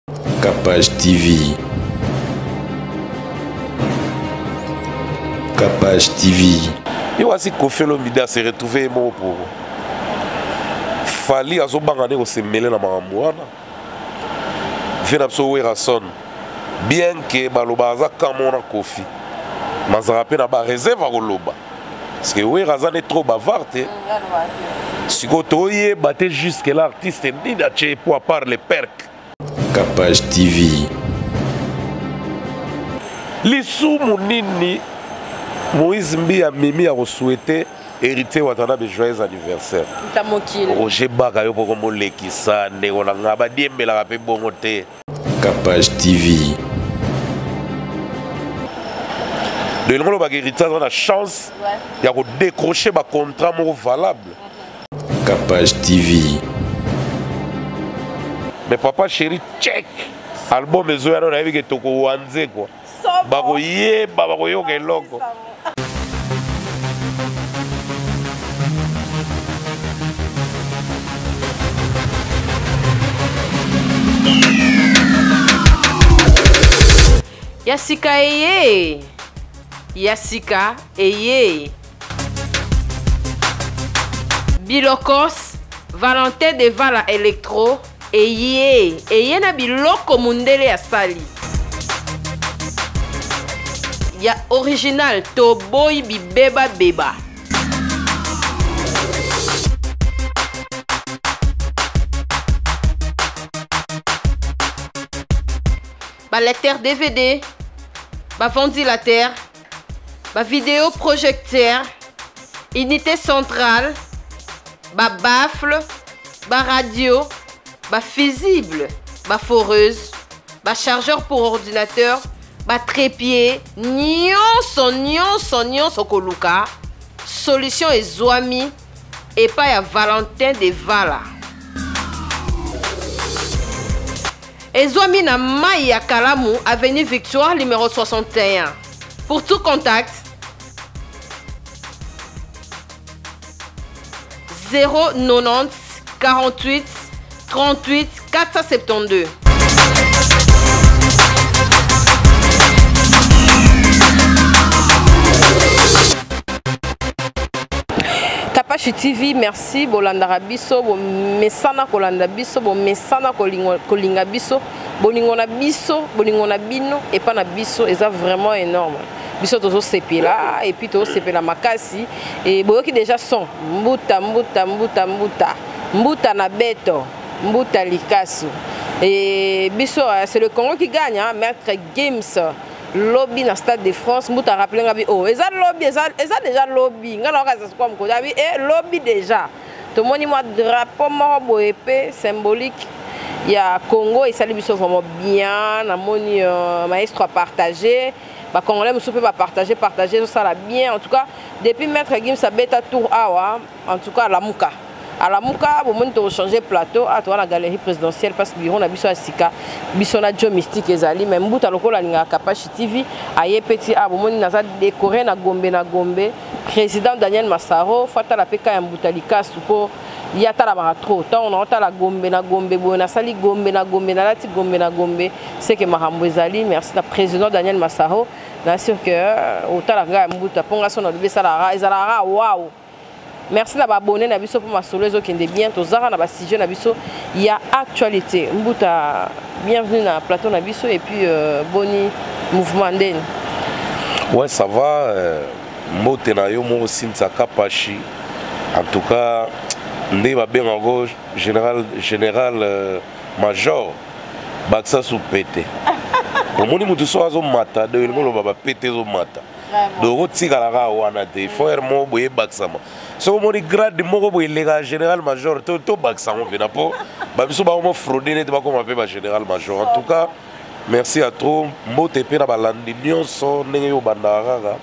Capage TV. Capage TV. Yo asi Koffi Olomide a se retrouver ye moko pour Fally azobanga nde kosemele na makambo wana. Vie na biso Werrason bien que baloba aza kamo na Koffi mazalaka mpe na ba réserve ya koloba parce que Werra aza nde trop bavard te. Sikoyo toyeba te jusque là artiste nini atie po à part le perk. Capage TV. Lisumu nini Moïse Mbi amemi ya kosouhaite Héritier Watanabe joyeux anniversaire. Roger Baka yo poko molekisa ndeko na nga badiembelaka mpe bongo te. Capage TV. De elingo lobaka Héritier aza na chance ya kodécrocher bacontrat moko valable. Capage TV. Mais papa chéri check album ezoya no nayebi ke tokowanze kwa bakoyeba bakoyoka eloko. Ya sika eye, ya sika eye. Bilokos, Valentin de Vala Electro eye, eye na biloko mundele ya sali. Ya original toboyi bibeba beba. Ba lecteur DVD, ba ventilateur, ba vidéo projecteur, unité centrale, ba baffle, ba radio, ba fusible, ba foreuse, ba chargeur pour ordinateur, ba trépied, nyonso nyonso nyonso koluka solution ezwami epai ya Valentin de Vala. Ezwami na mai ya Kalamu, avenue Victoire numéro 61. Pour tout contact 090 48 38 472. Kapashi TV, merci bolandaka biso, bomesana kolanda biso, bomesana kolinga biso, bolingo na biso, bolingo na bino epa na biso eza vraiment énorme. Biso tozosepela et puis tozosepela makasi et boyoki déjà son mbuta mbuta mbuta mbuta mbuta na beto mbuta likasu et biso c'est le Congo qui gagne hein, Maître Gims lobby na Stade de France mbuta rappelé ngabi oh eza lobby eza déjà lobby nga na okaza kwa mkoda abi eh lobby déjà tomoni mwa drapeau moko boye pe symbolique ya Congo esali biso vraiment bien namoni maestro a partager ba congolais mosusu pe ba partager partager ezosala bien en tout cas depuis Maître Gims abeta tour awa en tout cas alamuka alamuka bomoni tochanger plateau a toza na galerie présidentielle parce que bureau na biso ya sika biso na Joe Mystique ezali mais mbuta lokola alingaka Kapashi TV aye peti a bomoni naza décoré na gombe na gombe président Daniel Massaro fatala pe ka ya mbuta likasu po ya tala maka trop tant on otala gombe na gombe boye nasali gombe na gombe nalati gombe na gombe c'est que makambo ezali merci na président Daniel Massaro na sûr que otala nga ya mbuta ponga so na lobi esalaka ezalaka waouh. Merci na ba abonné na biso pour masolo ezokende bien tozaka na ba sujet na biso ya actualité mbuta bienvenue na plateau na biso et puis boni mouvement ndeni. Ouais ça va mbote na yo moko Cynthia Kapashi en tout cas nde ba benga général major baksa sous pété. Omoni mutu so azo mata de elingo loba ba pété zo mata. Donc otikala kaka wana te, il faut er moko boye ebakisama. Soki omoni grade moko boye eleka général major to bakisa yango mpena mpo ba biso bango mo fraude neti bakoma mpe ba général major. En tout cas merci à trop mbote mpe na balandi nyonso ndenge yo obandaka kaka.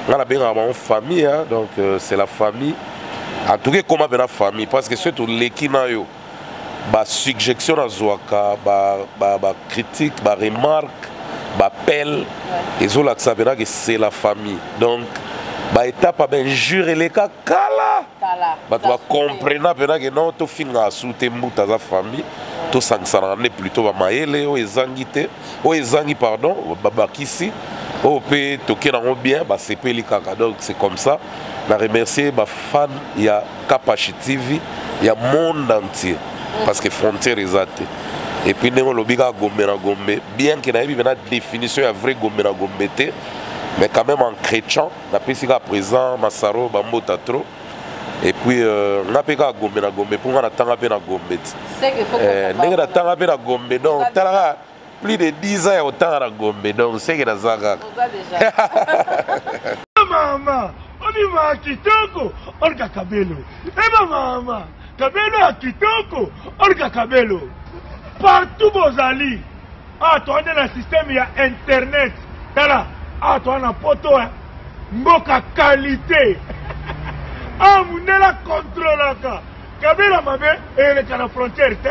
Nga nabengaka bango famille, hein, donc c'est la famille. En tout cas ekoma mpe na famille parce que soki toleki na yo ba suggestion nazwaka, ba critique, ba remarque, ba appel, ezolakisa mpena que c'est la famille. Donc Baétape ya bainjure eleka kala, bato bacomprena mpena ke non, tofingaka su te. Mbuta aza famille, tosangisanaka nde plutôt bamayele oyo ezangi te, oyo ezangi pardon, babakisi oyo mpe toke nango bien, basepeli kaka. Donc c'est comme ça. Na remercier bafan ya Kapashi TV ya monde entier, parce que frontière eza te. Et puis ndenge olobi kaka Gombe na Gombe, bien ke nayebi mpena définition ya vrai Gombe na Gombe te, mais quand même en chrétien napesi kaka présent Masaro bambota trop. Et puis nga mpe kaka Gombe na Gombe, mpo nga natanga mpe na Gombe ti ndenge natanga mpe na Gombe. Donc talaka, plus de 10 ans ya kotanga na Gombe, donc seke naza kaka. Mama obima kitoko, Olga Kabelo. Eba mama Kabelo ya kitoko, Olga Kabelo. Partout bozali awa, toande na système ya internet. Tala awa, toa na poto, mboka qualité. Awa mundele akontrolaka kabela mabe eleka na frontière te,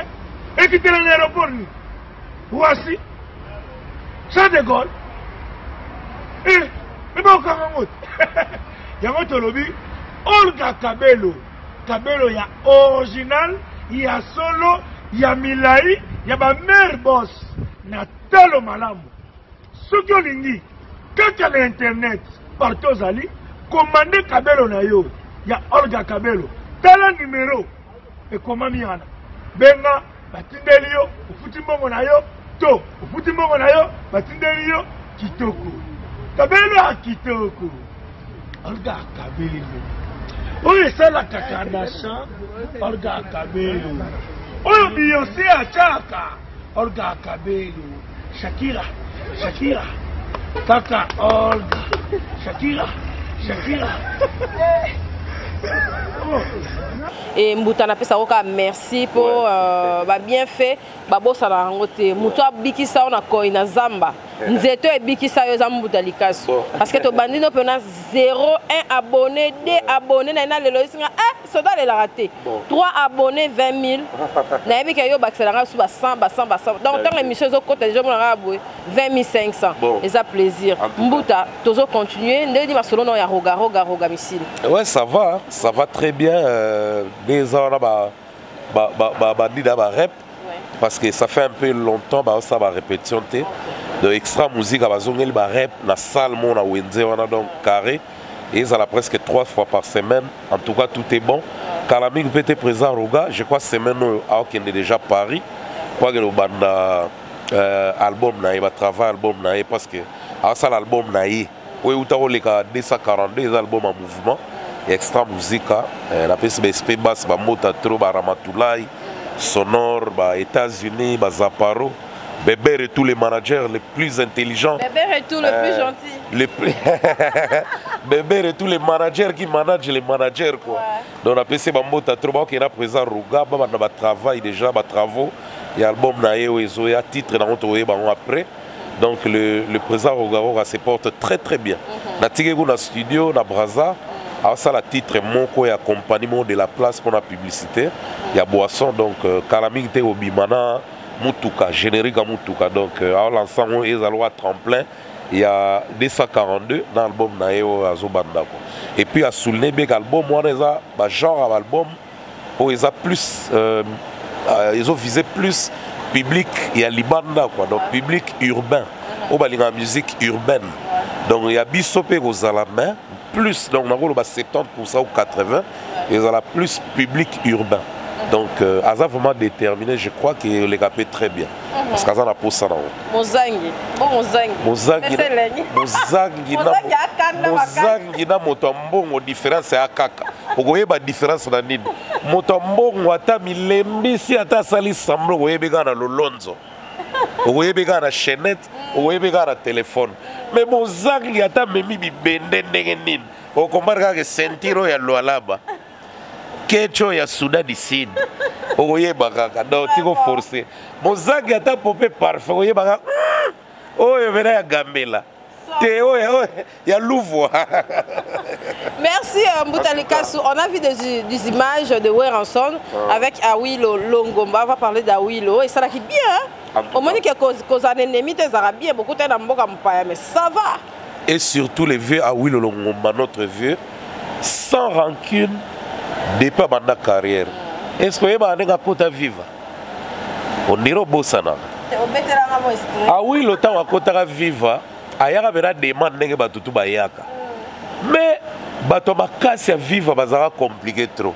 ekitela na aéroport nini, Roissy, Charles de Gaulle. Ebokanga ngo te. Yango tolobi Olga Kabelo, kabelo ya original, ya solo, ya milai, ya bamare bos na talo malamu. Soki olingi kaka na internet, partout ozali, commande kabelo na yo ya Olga Kabelo. Tala numero ekomami wana, benga, batindeli yo, ofuti mbongo na yo to ofuti mbongo na yo, batindeli yo. Kitoko, kabelo ya kitoko, Olga Kabelo oyo esalaka Kardashian, Olga Kabelo oyo Beyoncé atiaka, Olga Kabelo, Shakira, Shakira kaka Olga, Shakira, Shakira, oh. E mbuta, napesako kaka merci mpo babienfait babosana yango te. Moto abikisa yo na koi na zamba, nzete oyo ebikisa yo eza mbuta likaso, parce que tobandi no mpena 0 1 abonné, 2 abonné na ye na lelo esinga eh, soda alelaka te. 3 abonné, 20 000. Nayebi ke yo bakiselanga su ba 100, ba 100, ba 100. Donc ntango émission ezokota deja, omonaka boye 20 500. Eza plaisir. Mbuta, tozocontinue ndenge masolo nao ya Roga Roga, Roga Misile. Ouais, ça va, ça va très bien. Déjà wana bandida barep, parce que ça fait un peu longtemps baosala barépétition te. Donc Extra Musique bazongeli barep na salle mo na wenze wana, donc carré ezala presque trois fois par semaine. En tout cas, tout est bon. Kala mingi mpe te, présent Roga, je crois semaine oyo aokende déjà Paris po akende kobanda album na ye, batravail album na ye, parce que aosala album na ye oyo euta koleka 242, eza album ya mouvement ya Extra Musica. Napesi baesp bas bamota tro baramatulai sonore ba États-Unis, bazaparo Bébert et tous les managers les plus intelligents. Bébert et tout le plus gentil. Les plus Bébert et tous les managers qui managent les managers, quoi. Donc napesi bambota trop, bakokenda présent Roga, babanda batravail déjà, batravaux ya album na ye oyo ezoya, titre nango tokoyeba yango après. Donc le président Roga Roga se porte très très bien. Natiki kuna studio na Braza, aosala titre moko ya compagnie moko de la place mpona publicité ya boisson. Donc kala mingi te kobima na mutuka, générique ya mutuka. Donc aolansa yango, ezala wa tremplin ya 242 na album na ye oyo azobanda ko. Et puis asouligne bien ke album wana eza bagenre ya baalbum oyo eza plus ezovise plus public ya libanda, quoi. Donc public urbain oyo balingaka musique urbaine. Donc ya biso mpe kozala, mais plus, donc nakoloba 70% ou 80 ezala plus public urbain. Donc aza vraiment déterminé. Je crois que eleka mpe très bien, parce que aza na posa nango. Mozangi bo mozangi. Mozangi. Eselengi. Mozangi na Mozangi akanda makasi. Mozangi na moto ya mbongo, différence ya kaka okoyeba différence na nini. Moto ya mbongo, ata milembisi, ata asali semblant, okoyebi kaka na lolonzo, okoyebi kaka na chaînette, okoyebi kaka na telefone. Mais mozangi, ata amemi bibende ndenge nini, okombare kaka ceinture oyo ya Lwalaba, kecho ya Soudan du Sud, okoyeba kaka. Donc tiko force mozangi, ata pope parfait, okoyeba kaka oyo pena ya Gambela te, oyo ya Louvwa. Merci Mbuta Likasu. On a vu des images de Werrason avec Awilo Longomba. On va parler d'Awilo. Et ça là qui bien. Hein? En tout Au moins que cause ennemi te zara bien beaucoup na mboka mpaya, mais ça va. Et surtout le vieux Awilo Longomba, notre vieux, sans rancune depuis abanda carrière. Est ce que oyebaka ndenge akota Viva? Ondire obosanaka. Awilo ntango akotaka Viva, ayaka mpena demande ndenge bato tu bayaka, mais bato ya makasi ya Viva bazalaka compliqué trop.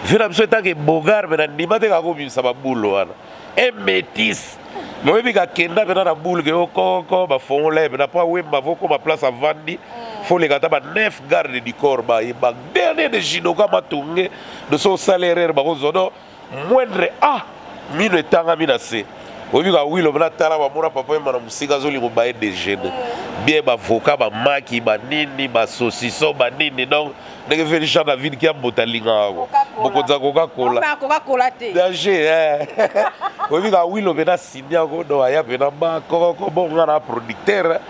Vieux na biso etake bogar me na ndima te kaka kobimisa babulo wana un métis, me oyebi kakenda mpena na bule ke okoko bafongola ye mpena mpo awemba vokoma place avandi, fo leka ata ba 9 garde du corps, bayeba dernier de judoka matunge doso osala erreur bakozwa do moindre a mino etangami na se. Oyebi ka wilo mpena tala bamona papa yemba na mosika azolingo baye déjeuner bien, bavoka bamaki banini basaucisson banini. Donc ndenge veli Jean David ki ambota alingaka ko mokonzi ya Coca-Cola. Coca-Cola te. Danger. Oyebi ka wilo mpena asindi yango, donc aya mpena bakokoko bongo nga na producteur,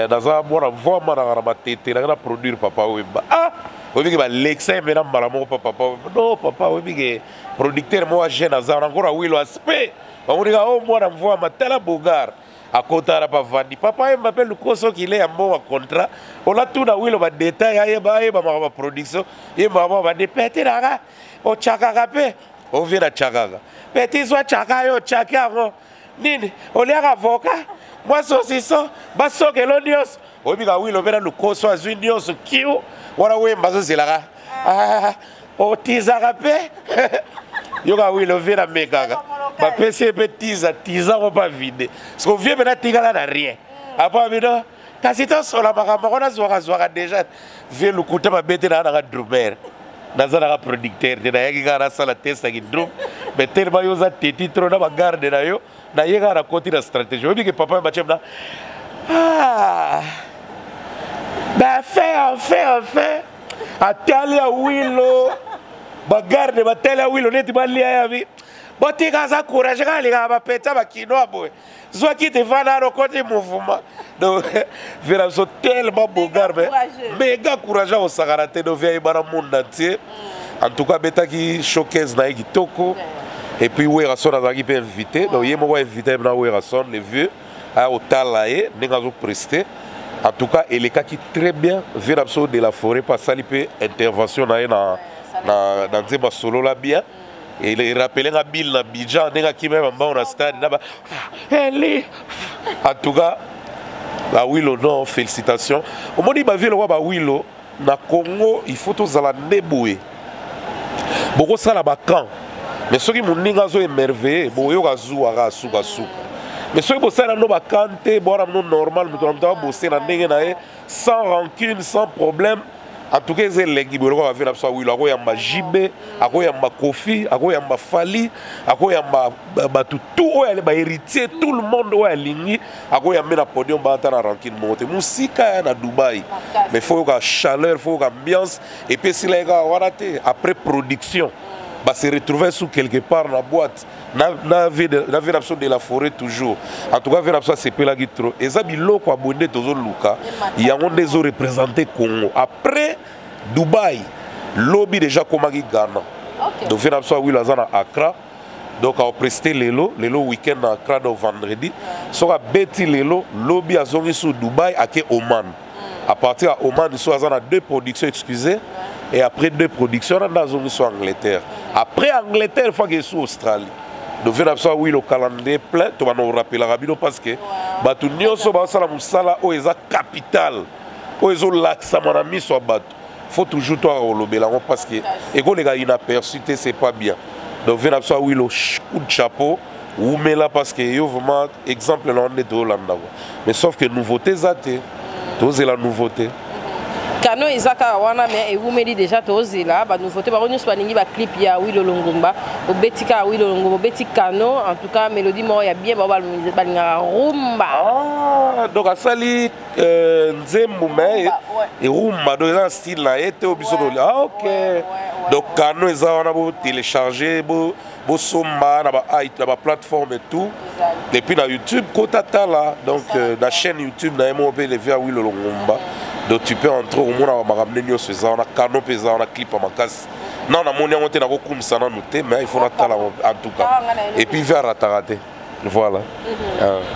naza mwana mvwama nanga na matete nanga na produire Papa Wemba. Ah, oyebi ke balekisa ye mpena mbala moko pa Papa Wemba. Non, papa, oyebi ke producteur moko jeune aza wana encore, awilo aspect bamonika o mwana mvwama tala bogar akotala pavandi Papa Wemba mpe lukoso kile ya mbongo contrat olatuna wilo badetail ayeba ayeba makambo ya production ye makambo bande pete nanga ochakaka mpe ovie na chakaka pete zwa chaka yo ochaki yango nini oliaka avoka mwa saucisson basokelo nyonso. Oyebi ka wilo mpe na lukoso azwi nyonso kiu wana Wemba azozelaka otizaka mpe yoka wilo vie na mekaka bapesi ye mpe tiza tiza ngo mpa vide siko vie mpe natikala na rien apo abino kasi tosola makambo yango nazwaka zwaka déjà vie lokuta mabe te naa nanga drummer, naza nanga producteur te, nayaki kaka nasala test ya kidrum, mais tellement yo oza teti trop na bagarde na yo, naye kaka nakoti na stratégie. Oyebi ke papa batie na ah ben fait enfin enfin atali ya wilo bagarde batali ya wilo neti balia yabi botika aza courage kaka alingaka bapeta bakinoa boye zwaki te vanda okoti mouvement. Donc vera biso tellement bogar mais méga courage akosakana te. Donc via yebana monde entier, en tout cas abetaki showcase na ye kitoko. Et puis Werrason azalaki mpe invité, donc ye moko invité na Werrason, le vieux aya kotala ye ndenge azopreste. En tout cas elekaki très bien. Vera biso de la forêt mpe asali mpe intervention na ye na nzembo asolola bien. Erapele nga Bill na Abidjan ndenge akima bambango na stade na ba eli. En tout cas bawilo, non, félicitations. Omoni bavie lokwa bawilo na Congo, il faut tozala nde boye. Bokosala bacamp, mais soki moninga azo émerveille boyoka zuwaka asukasuka, mais soki bosala no bacamp te, bwana no normal, moto na moto abose na ndenge na ye sans rancune, sans problème. En tout cas eza elengi boye lokola bavie na biso awilo akoyamba JB, akoyamba Kofi, akoyamba Fally, akoyamba bato tout oyo bahéritier, tout le monde oyo alingi akoyambe na podium baata na rancune moko te. Mosika ya na Dubai, mais faut yoka chaleur, faut yoka ambiance epesila ye kaka wana te. Après production base retrouver sous quelque part na boîte na vie na biso de la forêt toujours. En tout cas vie na biso asepelaki trop. Eza biloko ya boye nde tozoluka, yango nde ezoreprésente Congo. Après Dubai, lobi déjà komaki Ghana. Donc vie na biso awilo aza na Accra, donc aopreste lelo lelo week-end na Accra. Donc vendredi soki abeti lelo, lobi azongi su Dubai, ake Oman. À partir ya Oman so aza na deux productions, excusez, et après deux productions wana nde azongi so Angleterre. Après Angleterre fo ake su Australie. Donc vie na biso awilo calendrier plein. To bana orappelaka bino parce que bato nyonso bazosala mosala oyo eza capital oyo ezolakisama na miso ya bato, faut toujours toaka kolobela yango parce que ekoleka inaperçu te, c'est pas bien. Donc vie na biso awilo, coup de chapeau, wumela, parce que yo vraiment exemple na wana nde toyolanda quoi. Mais sauf que nouveauté eza te, tozela nouveauté. Kano eza kaka wana, mais ewumeli déjà. Tozela banouveauté. Bango nyonso balingi baclip ya Wilo Longomba, obeti kaka Wilo Longomba, obeti Kano. En tout cas mélodie moko ya bien, bao balingaka rumba. Ah, donc asali nzembo mais erumba, donc eza na style na ye te oyo biso. Ah, ok, donc Kano eza wana, botélécharge, bosomba na baplateforme et tout, et puis na YouTube kota tala. Donc na chaîne YouTube na ye moko mpe levi Awilo Longomba, donc tu peux entrer omona bamakambo nde nyonso eza wana. Kano mpe eza wana, clip ya makasi. Non, namoni yango te, nakokumisa nanu te, mais il faut natala en tout cas. Et puis ve arataka te, voilà.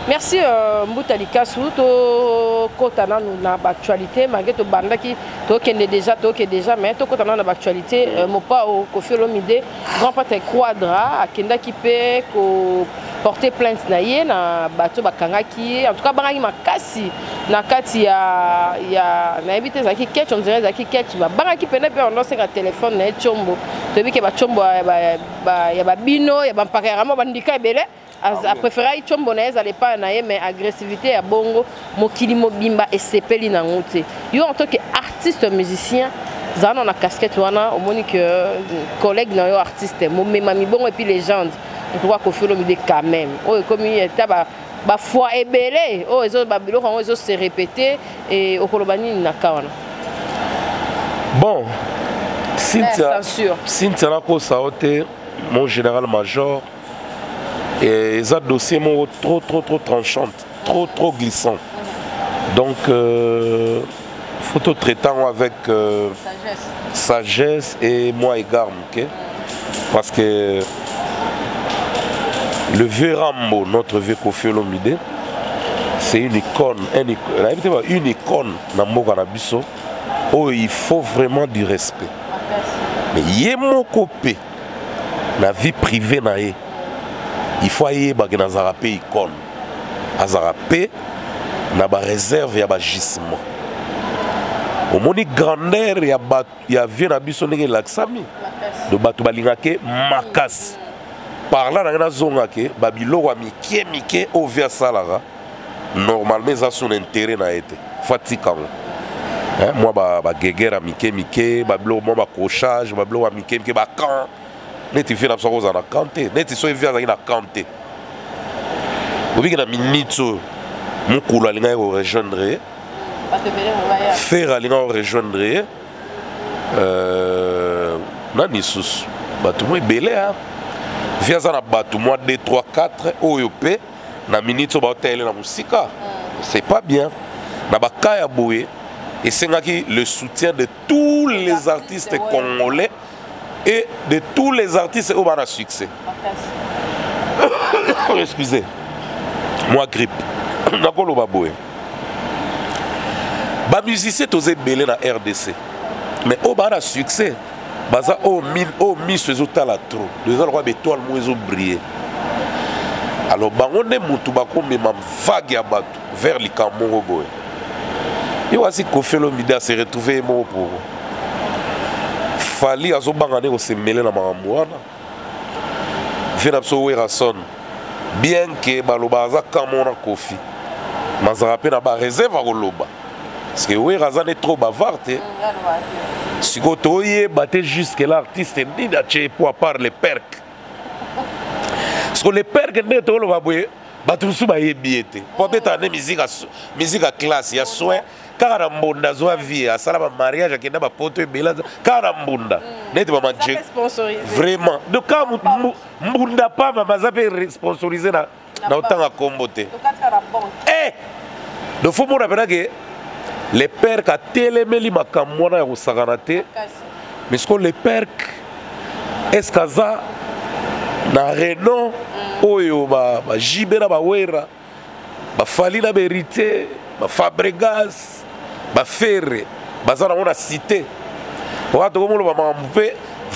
Merci Mbuta Likasu. To Tokota nanu na baactualité, malgré tobandaki, tokende déjà, toke déjà, mais tokota nanu na baactualité. Mopao Kofi Olomide, grand prêtre Quadra, akendaki mpe koporter plainte na ye na bato bakangaki ye. En tout cas, bangaki makasi na kati ya nayebi te, ezalaki ketch, on dirait ezalaki ketch. Babangaki pene mpe bandosenga telefone na ye. Tiombo, toyebi ke batiombo ya babino ya bampaka ya ramo bandika ebele, apréféraki tiombo na ye ezala epai na ye. Mais agressivité ya bongo, mokili mobimba esepeli nango te. Yo, en tant que artiste musicien, zala na casquette wana, omoni ke collègue na yo artiste momemami bongo, et puis légende pourquoi Kofi Olomide quand même, oyo ekomi eta bafoi ebele, oyo ezo babiloko yango ezo se répéter, e okoloba nini na ka wana? Bon, Cynthia, censure. Cynthia, nakosa yo te, mon général major, eza dossier moko trop trop trop tranchante, trop trop glissant. Donc faut totraiter yango avec sagesse, sagesse et moi égard moke, parce que le vieux Rambo, notre vieux Kofi Olomide, c'est une icône, nayebi te, une icône na mboka na biso oyo il faut vraiment du respect. Mais ye moko mpe na vie privée na ye, il faut ayebake nazalaka mpe icône, azalaka mpe na baréserve ya baagissement. Omoni grandeur ya bato ya vie na biso ndenge elakisami, do bato balingake makasi. Par là nange nazongake babiloko ya mike mike oyo vie asalaka, normalement eza son intérêt na ye te, faut atika yango. Mwa bagegere ya mike mike, babiloko mwa baaccrochage, babiloko ya mike mike, bacamp neti vie na biso akozala na camp te. Neti soki vie azalaki na camp te, obiki na minute oyo mokolo alingaki korejoindre ye, Ferre alingaki korejoindre ye, nani lisusu, bato mwa ebele. A vie aza na bato mwa 2 3 4 oyo mpe na minute oyo baotayele na mosika, c'est pas bien. Na baka ya boye, esengaki le soutien de tous les artistes congolais et de tous les artistes oyo bana succès. Excusez moi, grippe. Nakoloba boye, bamusicien toza ebele na RDC, mais oyo baa na succès baza oyo miso ezotala trop, eza lokola baétoile moko ezobrille. Alors bango nde motu bakomema vague ya bato vers likambo moko boye. Ye wasi Kofi Olomide ase retrouve ye moko pour Fally, azobanga nde kosemele na makambo wana. Vie na biso Werason, bien ke baloba aza kamo na Kofi, mazalaka mpe na bareserve akoloba, parce que Wera aza nde trop bavard te. Sikoyo toyeba te jusque là artiste nini atie po à part le perk. Parce que le perk, ndenge tokoloba boye, bato mosusu bayebi ye te, po abetaka nde musique ya classe ya soin kaka na mbonda. Azwa vie, asala bamariage, akenda bapoto ebele kaka na mbunda neti bamaje vraiment. Donc kaka mbunda pamba, baza mpe sponsorisé na otanga nkombo te. Donc faut mona mpena ke le père katelemeli makambo wana ya kosakana te. Mais siko le père, est ce que aza na renom oyo bajibe na bawera, bafally na baHéritier, baFabregas, baFerre baza nango na cité oka? Tokomoloba makambo mpe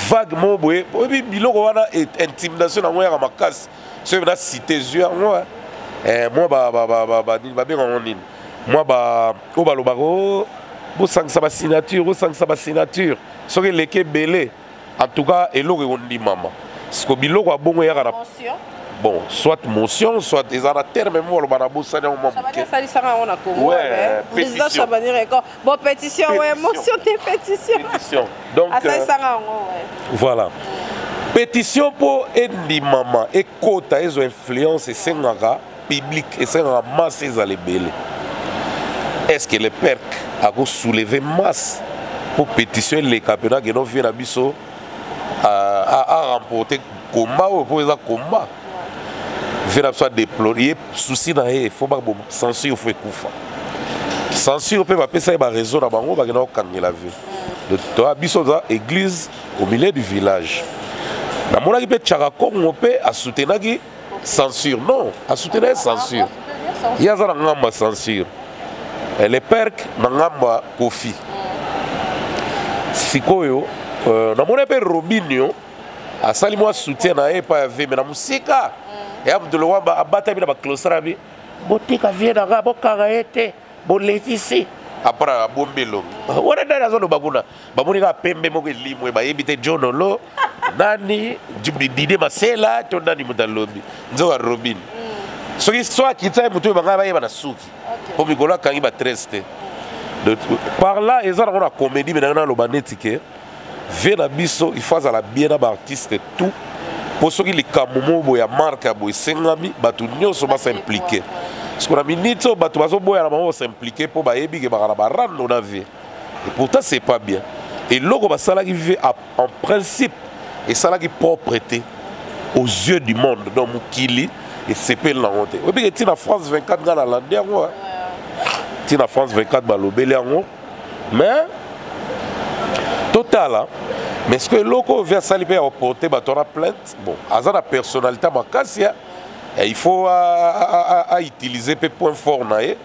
vague moko boye. Oyebi biloko wana, intimidation nango yaka makasi. Soki na cité zwi yango, mwa babengango nini, mwa oyo balobaka bosangisa basignature, bosangisa basignature, soki eleki ebele, en tout cas eloko ekondimama. Siko biloko ya bongo eyaka na bon, soit motion, soit eza na terme mo baloba na bosani yango mwa moke. Asalisaka yango na Congo, président Chabani Record. Bon, pétition, ouais, motion te, pétition. Pétition donc asalisaka yango, ouais. Voilà, pétition mpo endimama, ekota, ezwa influence, esengaka public, esengaka masse ezala ebele. Est ce que le perk akosoulever masse mpo pétition eleka mpena keno vie na biso a remporter combat oyo? Mpo eza combat, vie na biso adéplore ye souci na ye, faut censure, faut ekufa censure. Mpe bapesa ye bareseau na bango, bakenda kokangela vie. Toya biso toza église au milieu du village. Namonaki mpe Tiaka Kongo mpe asoutenaki censure. Non, asoutenaki censure, ye aza na ngambo ya censure. Le Perk na ngambo ya Kofi. Sikoyo namoni mpe Robinio asali mwa soutien na ye epai ya Veme na mosika ya moto lokwa abatami na baclostra abi botika vie na nga, bokanga ye te, bolekisi. Après abombi elongi wana, nani azoloba kuna? Bamoni kaka pembe moko elimwe, bayebi te John Olo nani, Dide Masela to nani moto alobi. Nzoka Robin soki so akita ye moto oyo bangai bayeba na suki mpo mikolo akangi ba 13 te. Par là eza nango na comédie, me nanga naloba neti ke vie na biso, il faut azala bien na baartiste tout, mpo soki likambo moko boye ya marque ya boye esengami, bato nyonso bas'impliquer. Parce que na minute oyo bato bazoboya na bango bas'impliquer mpo bayebi ke baka na barando na vie, et pourtant c'est pas bien. Eloko basalaki vie, en principe esalaki propre te aux yeux du monde. Donc mokili esepeli nango te. Oyebi ke ntina France 24, nga nalandi yango, ntina France 24 balobeli yango, mais totala. Mais ce que eloko oyo vie asali mpe ya koporter bato wana plainte, bon, aza na personnalité makasi ya, il faut a utiliser mpe point fort na ye,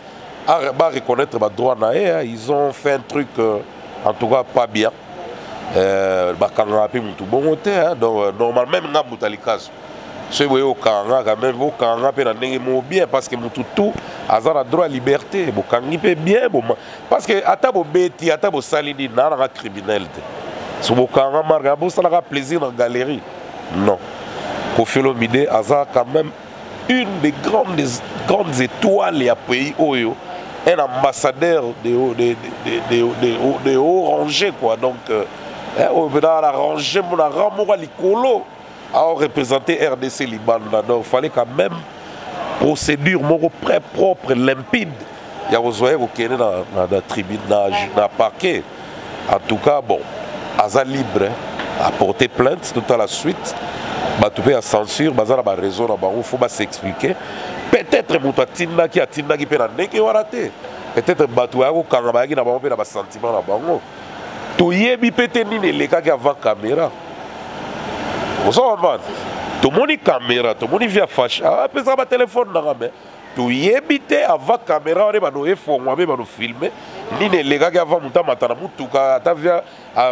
ba reconnaître badroit na ye. Ils ont fait un truc en tout cas pas bien. Bakangaka mpe mutu bongo te. Donc normal, même nga moto alikaso, soki boye okanga, quand même okanga mpe na ndenge moko bien, parce que mutu tout aza na droit ya liberté. Bokangi mpe bien, parce que ata bobeti, ata bosali nini, naa nanga criminel te. So bokanga marque, bosalaka plaisir na galerie. Non, Koffi Olomide aza quand même une des grandes, grandes étoiles ya pays oyo, un ambassadeur de haut rangé quoi. Donc oyo mpenza na rangé, na rang moko ya likolo, areprésenter RDC libanda. Donc fallait quand même procédure moko très propre, limpide, ya kozwa ye kokende na tribune, na parquet. En tout cas, bon, aza libre à porter plainte. Tout à la suite, bato mpe ya censure baza na baraison na bango, faut bas'expliquer. Peut-être moto atindaki, atindaki mpe na ndenge wana te. Peut-être bato baya kokanga, bayaki na bango mpe na basentiment na bango. Toyebi mpe te nini elekaki avant caméra. Ozo comprendre? Tomoni caméra, tomoni via fashe, apesaka batelefone nanga, mais toyebi te avant caméra wana bano efongwa mpe bano filmer nini elekaki avant moto amata na mutuka. Ata via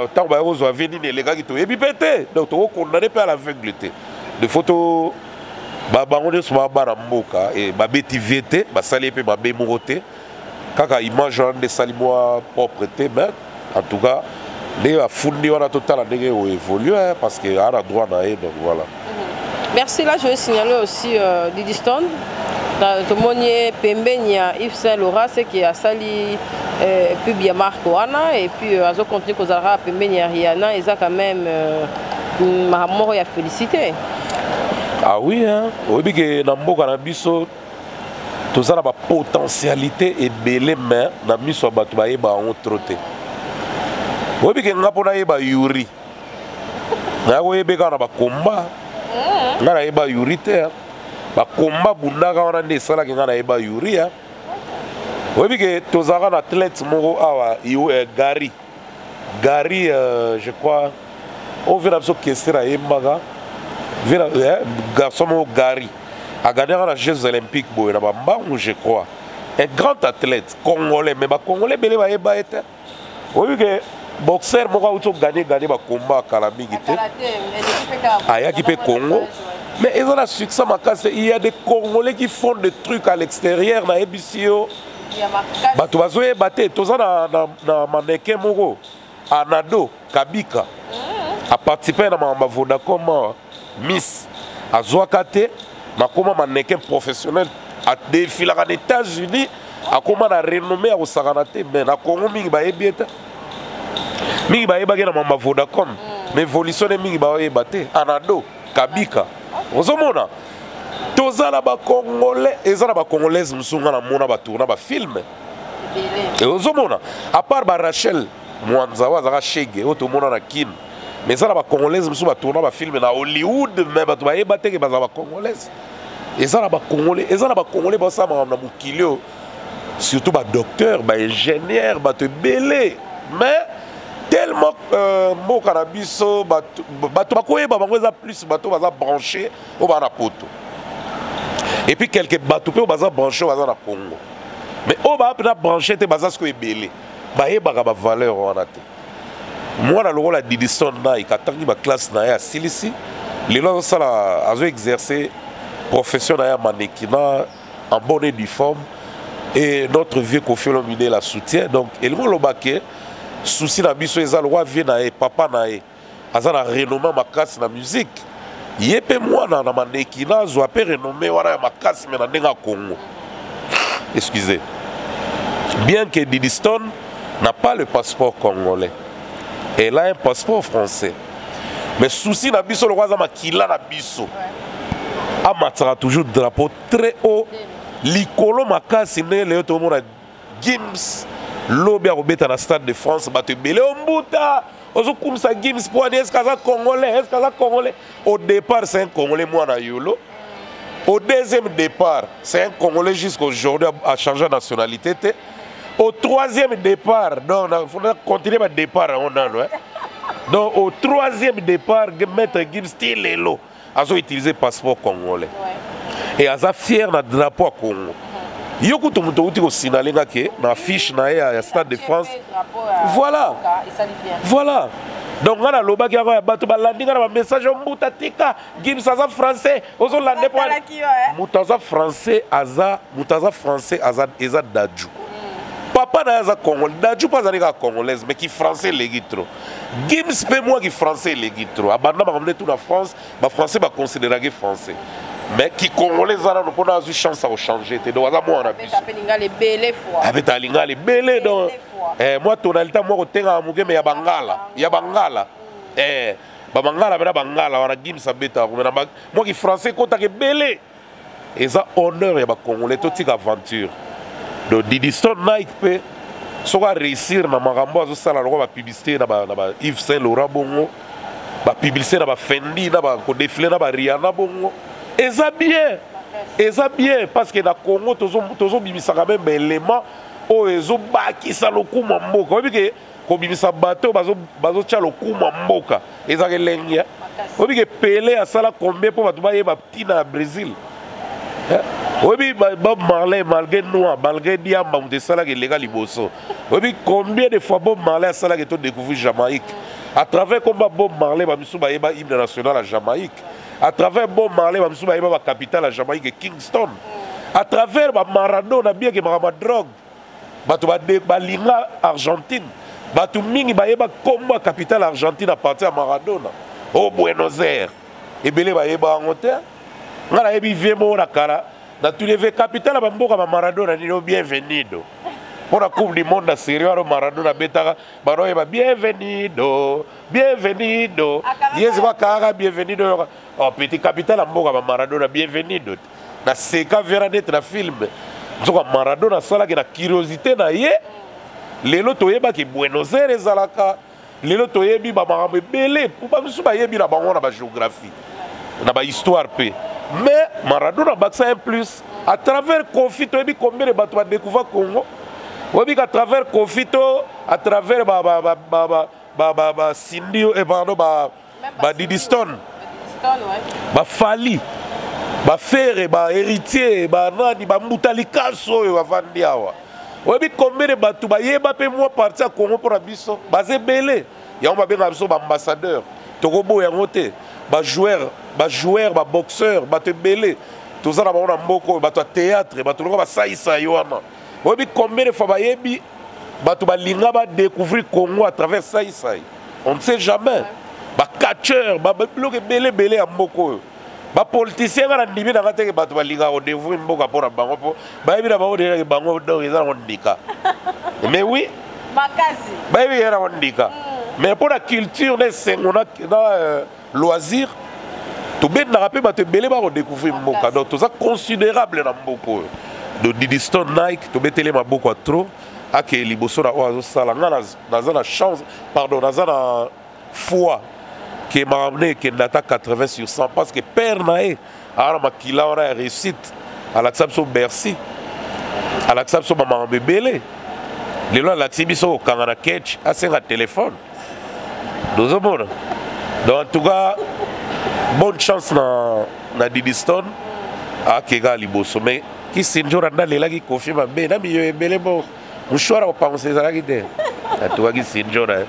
ntango baya kozwa vie, nini elekaki, toyebi mpe te. Donc tokokondane mpe à l'aveugle te. De faut to bango nyonso baa bana mboka e, babeti vie te, basali ye mpe mabe moko te. Kaka image wana nde esali mwa propre te. Mais en tout cas, ndenge bafundi wana, totala ndenge oévolue, parce que aa na droit na ye. Donc voilà. Merci. Là, je vais signaler aussi Didi Stone. Tomoni ye pembeni ya Yves Saint Laurent, ce qui asali pub ya marque wana, et puis azocontinue kozala kaka pembeni ya Rihanna. Eza quand même makambo moko ya félicité. Ah oui, hein? Oyebi ke na mboka na biso toza na bapotentialité ebele, mais na miso ya bato bayeba yango trop te. Oyebi ke nga mpo nayeba Yuri, naya koyebe kaka na bakomba. Nga nayeba Yuri te, bakomba bundaka wana nde esalaki nga nayeba Yuri. Oyebi ke tozalaka na athlète moko awa, Gary, Gary, je crois oyo ve na biso Kester ayembaka, garçon moko Gary, agagnaka na Jeux olympiques boye na bambangu, je crois, un grand athlète congolais, mais bacongolais ebele bayeba ye te. Oyebi ke boxer moko auti oganye ganye bakomba akala mingi te, ayaki mpe Congo, mais eza na succès makasi. Il y a des Congolais qui font des trucs à l'extérieur, nayebisi yo, bato bazoyeba te. Toza na mannequin moko, Anado Kabika, aparticipe na makambo ya Vodacom awa, miss azwaka te, makoma mannequin professionnel, adefilaka na États-Unis, akóma na renommé ya kosakana te. Mais na Congo mingi bayebi ye te. Mingi bayebaki na mama Vodacom, mais évolution ne mingi baoyeba te. Anado Kabika, ozomona toza na bacongolais, eza na bacongolaise mosusu nga namona batourna bafilm. Ozomona, à part barachel Mwanza oyo azalaka shege oyo tomona na Kine, mais eza na bacongolaise mosusu batourna bafilm na Hollywood, mais bato bayeba teke bazala bacongolaise. Eza na bacongolais, eza na bacongolais basala makambo na mokili oyo, surtout badocteur, baingénieur, bato ebele. Mais tellement mboka na biso, bato bakoyeba bango eza plus bato baza branché oyo baza na poto, et puis quelque bato mpe oyo baza branché oyo baza na Congo. Mais oyo baa mpena branché te, baza sikoyo ebele, bayebaka bavaleur wana te. Mwana lokola Didiston Nike atangi baclasse na ye, asilisi, lelo azosala, azoexerce profession na ye ya mannequinat en bonne et due forme, et notre vieux Koffi Olomide la soutient. Donc elingi oloba ke souci na biso eza lokwa vieux na ye, papa na ye aza na renommé makasi na musique, ye mpe mwana na mannequinat azwa mpe renommé wana ya makasi, me na ndenge ya Congo. Excusez, bien que Didi Stone n'a pas le passeport congolais, elle a un passeport français, mais souci na biso, lokwa aza makila na biso, amatisaka toujours drapeau très haut, likolo makasi. Ndenge lelo tomona Gims lobi akobeta na Stade de France, bato ebele ombuta ozokumisa Gims mpo ani? Est-ce aza congolais? Est-ce aza congolais? Au départ, c'est un Congolais, mwana Yolo. Au deuxième départ, c'est un Congolais, jusqu'aujourd'hui a changé de nationalité te. Au troisième départ, donc il faudra continuer ba départ yango nano, hein. Donc au troisième départ, maître Gims ti lelo azo utiliser passeport congolais et aza fier na drapeau ya Congo. Yo kutu moto outi kosinale nga ke na affiche na ye ya Stade de France. Voilà, voilà. Donc nga nalobaki yango ya bato balandi nga na bamessage: "Ombuta, tika Gims, aza français, ozolande po moto aza français." Aza moto aza français, aza eza Dadju, papa na ye aza congolais. Dadju mpo azali kaka congolaise, mais ki français eleki trop. Gims mpe mwa ki français eleki trop, abanda makambo nde tu na France, bafrançais baconsidéraki français, mais ki congolais eza nano mpona azwi chance ya kochange te. Donc aza mwana biso, abeta lingala ebele. Donc mwa tonalité mwa kotengaka moke, me ya bangala, ya bangala, babangala mpe na bangala wana Gims abetaka komena mwa ki français ekotaka ebele. Eza honneur ya bacongolais, totika aventure. Donc Didi Stone Nike mpe soki aréussir na makambo azosala lokola bapublicité na ba Yves Saint Laurent bongo, bapublicité na baFendi, na bakodéfiler na baRihanna bongo, eza bien, eza bien, parce que na Congo tozobimisaka même baélément oyo ezobakisa lokumu ya mboka. Oyebi ke kobimisa bato oyo bazotia lokumu ya mboka ezalaka elengi. Oyebi ke Pele asala combien mpo bato bayeba ntina ya Brésil? Oyebi Bob Marley, malgré noir, malgré diamba, moto esalaka eleka liboso. Oyebi combien de fois Bob Marley asalaka to découvrir Jamaïque? À travers komba Bob Marley, bamisu bayeba hymne national ya Jamaïque. À travers Bob Marley, bamisu bayeba bacapitale ya Jamaïque, Kingston. À travers bamaradona, bien ke makambo ya drogue, bato balinga Argentine. Bato mingi bayeba kombo ya capitale Argentine à partir ya Maradona o Buenos Aires. Ebele bayeba yango te. Ngai nayebi vieux moko na kala, natuni ve capitale ya bamboka bamaradona nini? O Bienvenido, mpo na Coupe du monde na série wana Maradona abetaka, banoyeba "Bienvenido, bienvenido". Ye siko akangaka "Bienvenido". Yoka, oh, petit, capitale ya mboka bamaradona, Bienvenido. Naseka vera neti na film. Nzoka Maradona asalaki na curiosité na ye. Lelo toyebaki Buenos Aires ezalaka, lelo toyebi bamakambo ebele, bamisusu bayebi na bango na bagéographie, na bahistoire mpe, mais Maradona abakisa un plus. À travers Koffi, toyebi combien de bato badécouvrir Congo. Oyebi à travers Koffi to à travers baCindy, pardon, baDidi Stone, baFally, baFerre, bahéritier, banani, bambuta likaso oyo bavandi awa. Oyebi combien de bato bayeba mpe mwa partie ya Congo mpo na biso? Baza ebele. Yango babengaka biso baambassadeur, tokoboya yango te. Bajoueur, bajoueur, baboxeur, bato ebele toza na bango na mboka oyo, bato ya théâtre, bato lokola basalisa ye wana. Oyebi combien de fois bayebi, bato balinga badécouvrir Congo à travers Saisai? On ne sait jamais. Bacatcheur, biloko ebele ebele ya mboka oyo, bapoliticien. Nga na ndimi nanga teke bato balingaka kodécouvrir mboka mpo na bango, mpo bayebi na bango déjà bango. Donc eza nango ndika, mais oui. Makasi. Bayebi ye nango ndika, mais mpo na culture na esengo na loisir, tobendaka mpe bato ebele bakodécouvrir mboka. Donc toza considérable na mboka oyo. Donc Didi Stone Nike, tobeteli maboko ya trop, akeye liboso na oyo azosala. Nga naza na chance, pardon, naza na foi ke makambo nde ekende ata 80 sur 100, parce que père na ye aza na makila wana ya réussite. Alakisa biso Bercy, alakisa biso bamakambo ebele. Lelo alakisi biso kokanga na ketch, asenga telefone, tozomona. Donc en tout cas, bonne chance na Didi Stone. Akeka liboso mais Kisinjora nde alelaki Koffi mabe na miyo ebele bo mouchoir kopangusa ezalaki te. Atukaki Sinjora.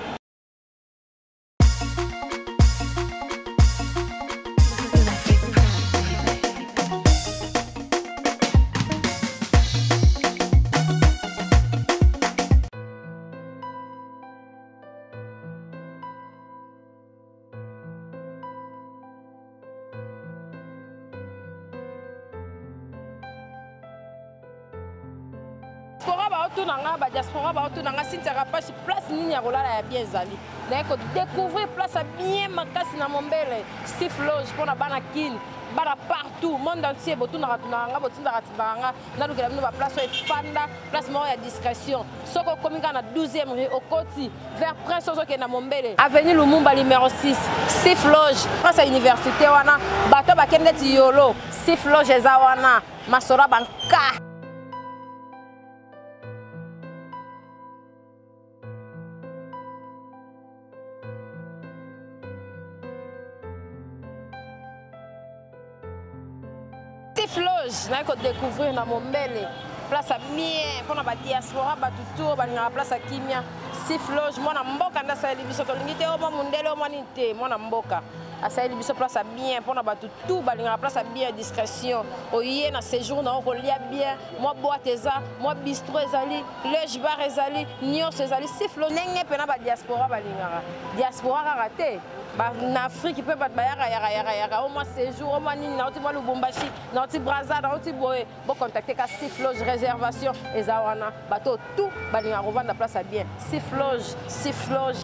Diaspora baotuna nga, ba diaspora baotuna nga, Cynthia Kapashi, place nini ya kolala ya bien ezali? Naye ko découvrir place ya bien makasi na Mombele, Sif Loge mpona bana Kin, bana partout, monde entier, botunaka tunaka nga, botindaka tindaka nga, nalukela bino ba place oyo efanda, place moko ya discrétion. Soki okomi kaka na 12e rue, okoti vers Prince ozokende na Mombele, avenue Lumumba numéro 6, Sif Loge, face à université wana, bato bakende ti yolo, Sif Loge eza wana, masolo ya banka. Sif Loge, naye ko découvrir na Mombele, place ya bien mpona ba diaspora, bato tour balingaka place ya kimia. Sif Loge, mwana mboka nde asaleli biso, tolingi te omwa mondele omwa nini te, mwana mboka asaleli biso place ya bien mpona bato tout balingaka place ya bien, discrétion. Oye na séjour na yo kolia bien, mwa boîte eza, mwa bistrot ezali, loge bar ezali, nyonso ezali. Sif Loge ndenge mpena ba diaspora balingaka, diaspora kaka te, ba na Afrique mpe bato bayaka yaka yaka yaka, o mwa séjour o mwa nini, nauti mwa Lubumbashi, nauti Brazza, nauti boye, bocontacte ka Sif Loge, réservation eza wana, bato tout balingaka kovanda place ya bien. Sif Loge, Sif Loge.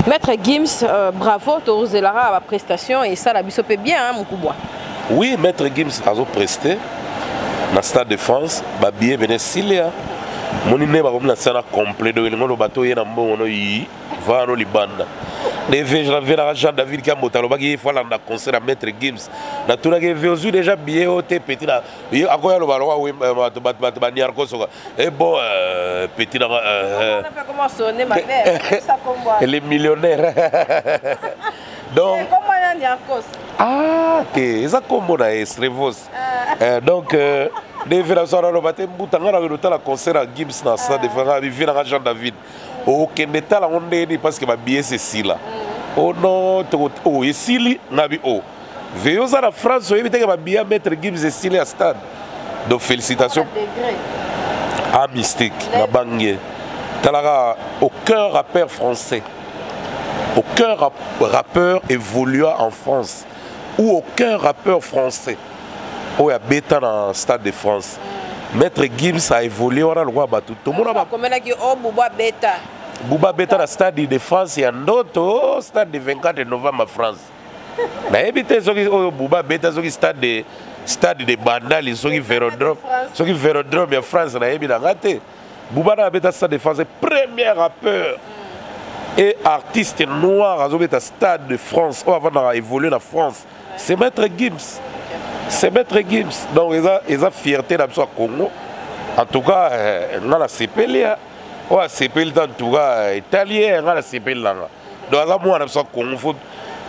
Maître Gims, bravo, tozelaka ba prestation et ça la biso pe bien, hein, mukubwa. Oui, Maître Gims azo presté na Stade de France, ba billet bene silia. Moni ne ba komi na sana complet do elingo lo bato ye na mbongo no yi va no libanda. Ne ve je ve la Jean David qui a motalo ba ki faut landa concert à Maître Gims. Na tuna ke ve ozu déjà billet o te petit na ye akoya lo ba lo wa bato bato bato ba niar ko soka. Et bon, petit na, On a pas comment sonner ma mère. Ça comme moi. Elle est millionnaire. Donc, Eh, comment on a Niarcos? Ah, te, eza kombo na ye, Strevos. Donc, ne ve na so na loba te, mbuta nga na welo tala concert ya Gims na Stade de France, bi ve na Jean David. Okende tala ngo ndenge nini parce que ba billets c'est sila. Oh non, to, oh, esili, nga bi, oh. Veyo oza na France, oyebi te ke ba billets ya Maître Gims esili ya stade. Donc félicitations. Ah, mystique, na bangue. Talaka, aucun rappeur français, aucun rappeur évolua en France, ou aucun rappeur français oyo abeta na Stade de France. Maître Gims a évolué wana lokola bato. Tomona ba Bakomelaki, oh, Bouba beta. Bouba beta na Stade de France ya ndoto, stade de 24 novembre France. Nayebi te soki oyo Bouba beta soki stade de Bandal, soki Vélodrome, soki Vélodrome ya France, nayebi na nga te. Bouba na beta Stade de France, premier rappeur et artiste noir azobeta Stade de France, oyo avant na évoluer na France, c'est Maître Gims. C'est Maître Gims. Donc eza fierté na biso ya Congo. En tout cas, nga na sepeli, hein. Oyo asepeli te, en tout cas, italien, nga na sepeli nanga. Donc aza mwana na biso ya Congo. Faut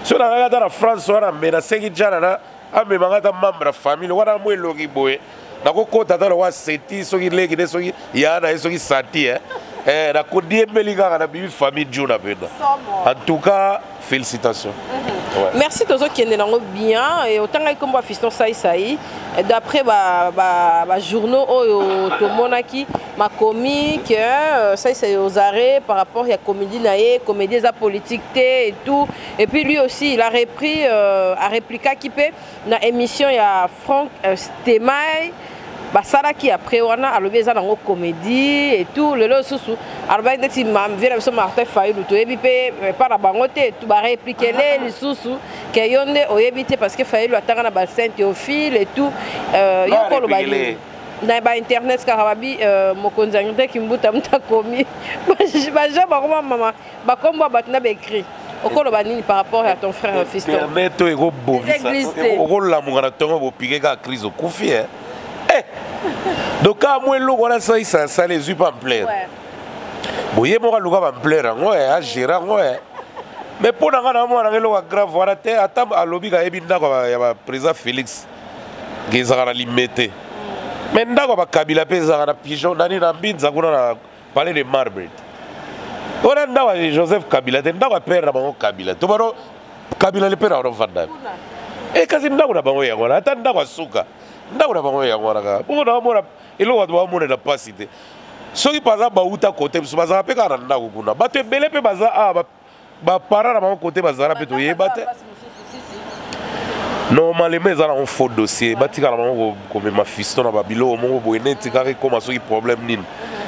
so na kaka ata na France wana, me nasengi jana na amemanga ata membre ya famille wana mwa elongi boye. Nakokota ata lokwa seti, soki leki ne, soki ya na ye, soki sati, hein. Nakodiembeli kaka na bibi famille Djuna pena. En tout cas, félicitations. Ouais. Merci tozo kende nango bien et otanga kombo fiston sai sai d'après ba journaux oyo tomonaki makomi que sai sai aux arrêts par rapport ya comédie na ye, comédie za politique te et tout, et puis lui aussi il a repris a répliqué qui peut na émission ya Franck Stemay basalaki après wana alobi eza nango comédie et tout lelo susu alobaki ndeti ma vieux na biso Martin Fayulu toyebi mpe epa na bango te, tu ba répliquer le lisusu ke yo nde oyebi te parce que Fayulu atanga na ba Saint Théophile et tout. Ba Yo koloba répliquer nini? Na ba internet kaka babi mokonzi ya Ndeki Mbuta mutu akomi. Ba jean bakoma mama, bakombo ya bato na ba écrit. Okoloba nini par rapport à ton frère fiston? Internet oyo ekobomisa. Eza église te. Okolamuka na ntongo bopike kaka crise okufi, hein. Donc, quand moi, l'eau, voilà, ça, ça, ça, les yeux pas me plaire. Bon, il y a mon gars, va me plaire, hein, ouais, hein, gérant, ouais. Mais mpo na ngai na mwana ngai, eloko ya grave wana te. Ata alobi kayebi ndako ya baprésident Félix ke ezalaka na Limete, mais ndako ya bakabila mpe ezalaka na pigeon nani na Mbinza kuna na Palais de Marbre. Wana ndako ya Joseph Kabila te, ndako ya père na bango Kabila to bano Kabila le père na vanda e, kasi ndako na bango yango wana. Ata ndako ya suka, ndako na bango yango wana kaka bongo. Naomona eloko bato baomonela mpasi te. Soki par exemple bauta kote biso, bazala mpe kaka na ndako kuna. Bato ebele mpe baza awa, baparent na bango kote bazala mpe, toyeba te. Normalement eza nango faux dossier. Batikala bango komema fiston na babiloko moko boye neti kaka ekóma soki problème nini.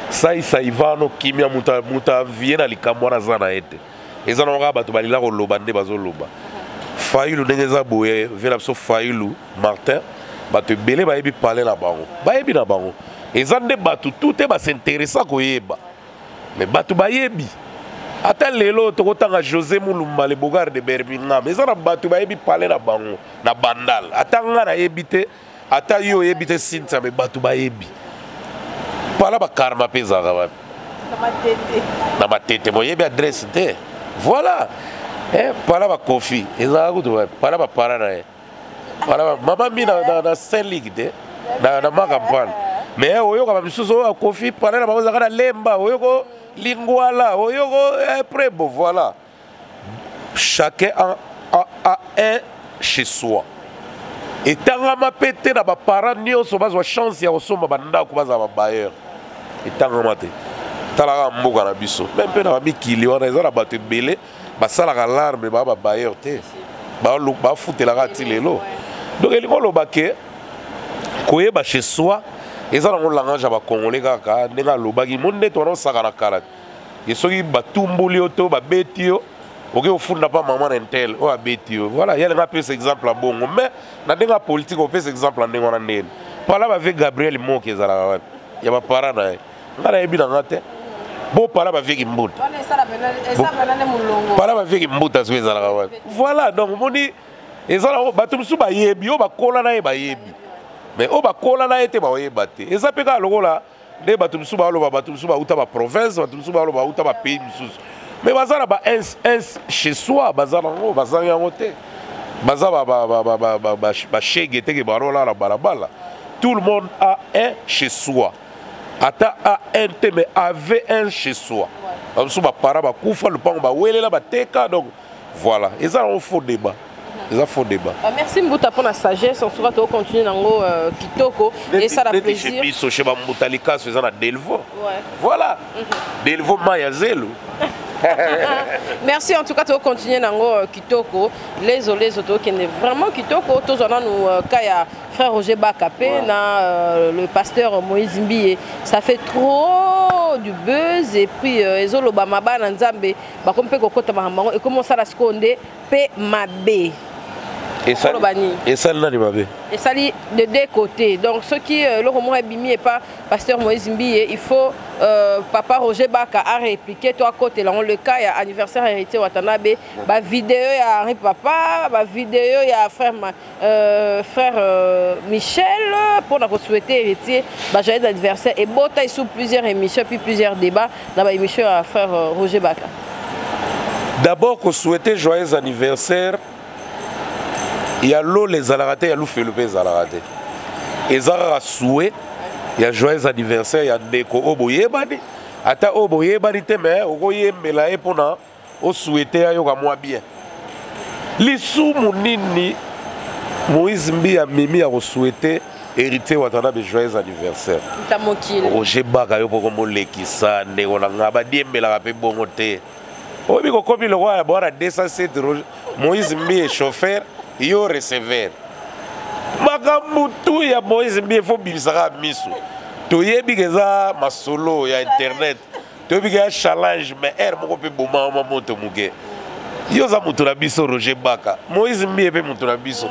Saisai vano kimia, moto avie na likambo wana aza na ye te. Eza nango kaka bato balila koloba nde bazoloba. Fayulu, ndenge eza boye, vela biso Fayulu Martin, bato ebele bayebi pale na bango, bayebi na bango. Eza nde bato tu te bas'intéressa koyeba, mais bato bayebi. Ata lelo tokotanga José Mulumba, le Bogard de Birmingham, eza na bato bayebi pale na bango na Bandal. Ata nga nayebi te, ata yo oyebi te, Cynthia, mais bato bayebi pala bakarma mpe ezalaka wapi na Matete, boyebi adresse te. Voilà, pala bakofi ezalaka kutu wapi, pala bapara na ye, pala mama mi na Saint Ligue te, na Makampane. Mais oyoka bamisusu oyo akofi, pala na bango ezalaka na Lemba, oyoko Lingwala, oyoko prebo. Voilà, chacun a un chez soi. Etangama mpe te na baparent nyonso bazwa chance ya kosomba bandako, bazala babailleur. Etangama te. Talaka mboka na biso me mpe na bamikili wana, eza na bato ebele basalaka larme, baa babailleur te, bafutelaka ti lelo. Donc elingi oloba ke koyeba chez soi eza nango langage ya bacongolais kaka ndenge alobaki mo nde wana osaka na kala ye. Soki batumbuli yo to babeti yo, oke ofunda mpa mama na intel oyo abeti yo. Voilà, ye alinga apesa exemple ya bongo, mais na ndenge ya politike opesa exemple ya ndenge wana ndeni pala bave Gabriel Moki ezalaka wapi ya bapara na ye? Nga nayebi na nga te. Bo pala bavieki mbuta, pala bavieki mbuta soki ezalaka wapi? Voilà, donc omoni eza nango bato mosusu bayebi oyo bakola na ye bayebi, mais oyo bakola na ye te baoyeba te. Eza mpe kaka lokola nde bato mosusu baoloba, bato mosusu bauta baprovince, bato mosusu baoloba bauta bapays mosusu, mais baza na ba un chez soi, baza nango, bazangi yango te. Baza bashege teke balolala balabala. Tout le monde a un chez soi, ata a un te, mais avait un chez soi. Bamosusu bapara bakufa, lopango bawelela, bateka. Donc voilà, eza nango faux débat, eza faux débat. Merci Mbuta pour la sagesse. En tout cas, tu continues nango kitoko et ça la plaisir. Biso chez bambuta likaso eza na Delvo. Voilà, Delvo mai ya zelo. Merci en tout cas, tu continues nango kitoko. Les les autos qui est vraiment kitoko. Tous on a nous kaya frère Roger Bakapé na le pasteur Moïse Mbiye. Ça fait trop du buzz et puis ezoloba maba na Nzambe bakomi mpe kokota makambo yango, ekoma osala sikoyo nde mpe mabe. Esali nani mabe? Esali de deux côtés. Donc soki eloko moko ebimi epa pasteur Moïse Mbiye, il faut papa Roger Baka a répliqué to akotela yango. Le cas ya anniversaire Héritier Watanabe, bavideo ya Henri Papa, bavideo ya frère Michel mpona kosouhaiter Héritier bajoyeux anniversaire, ebota sous plusieurs émissions puis plusieurs débats na baémission ya frère Roger Baka. D'abord, kosouhaiter joyeux anniversaire ya lola ezalaka te, ya lufelo mpe ezalaka te. Eza kaka souhait ya joyeux anniversaire ya ndeko oyo boyebani, ata oyo boyebani te, mais okoyembela ye mpona osouhaiter ayoka mwa bien. Lisumu nini Moïse Mbi amemi ya kosouhaiter Héritier Watanabe joyeux anniversaire? Roger Baka, yo poko molekisa ndeko na nga, badiembelaka mpe bongo te. Oyebi kokomi lokola ya bwana 207, Moïse Mbi chauffeur, yo receveur. Makambo tu ya Moïse Mbi efo bimisaka miso. Toyebi ke eza masolo ya internet, toyebi ke ya challenge, mais aire moko mpe bomama moto moke. Yo oza moto na biso, Roger Baka. Moïse Mbiye mpe moto na biso.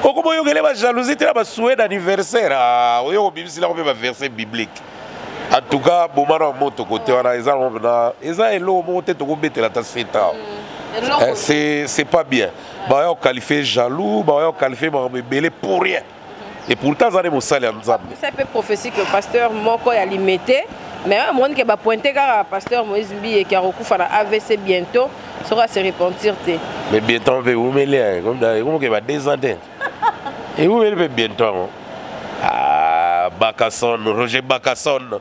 Okoma oyokele bajalousie te na basouhait d'anniversaire. Oyo kobimisilako mpe baverset biblique. En tout cas, boma na moto kote wana eza na eza eloko moko te tokobetela ata seta. C'est pas bien. Baya koqualifier jaloux, baya koqualifier makambo ebele pour rien, et pourtant aza nde mosali ya Nzambe. Ça peut prophétie que pasteur moko ya Limete, mais omoni ke bapointe kaka pasteur Moïse Mbiye ke akokufa na AVC bientôt. Soki ase repentir te. Mais bientôt mpe ewumeli, ekomoke ba 2 ans te, ewumeli mpe bientôt yango. Ah, Bakason, Roger Bakason,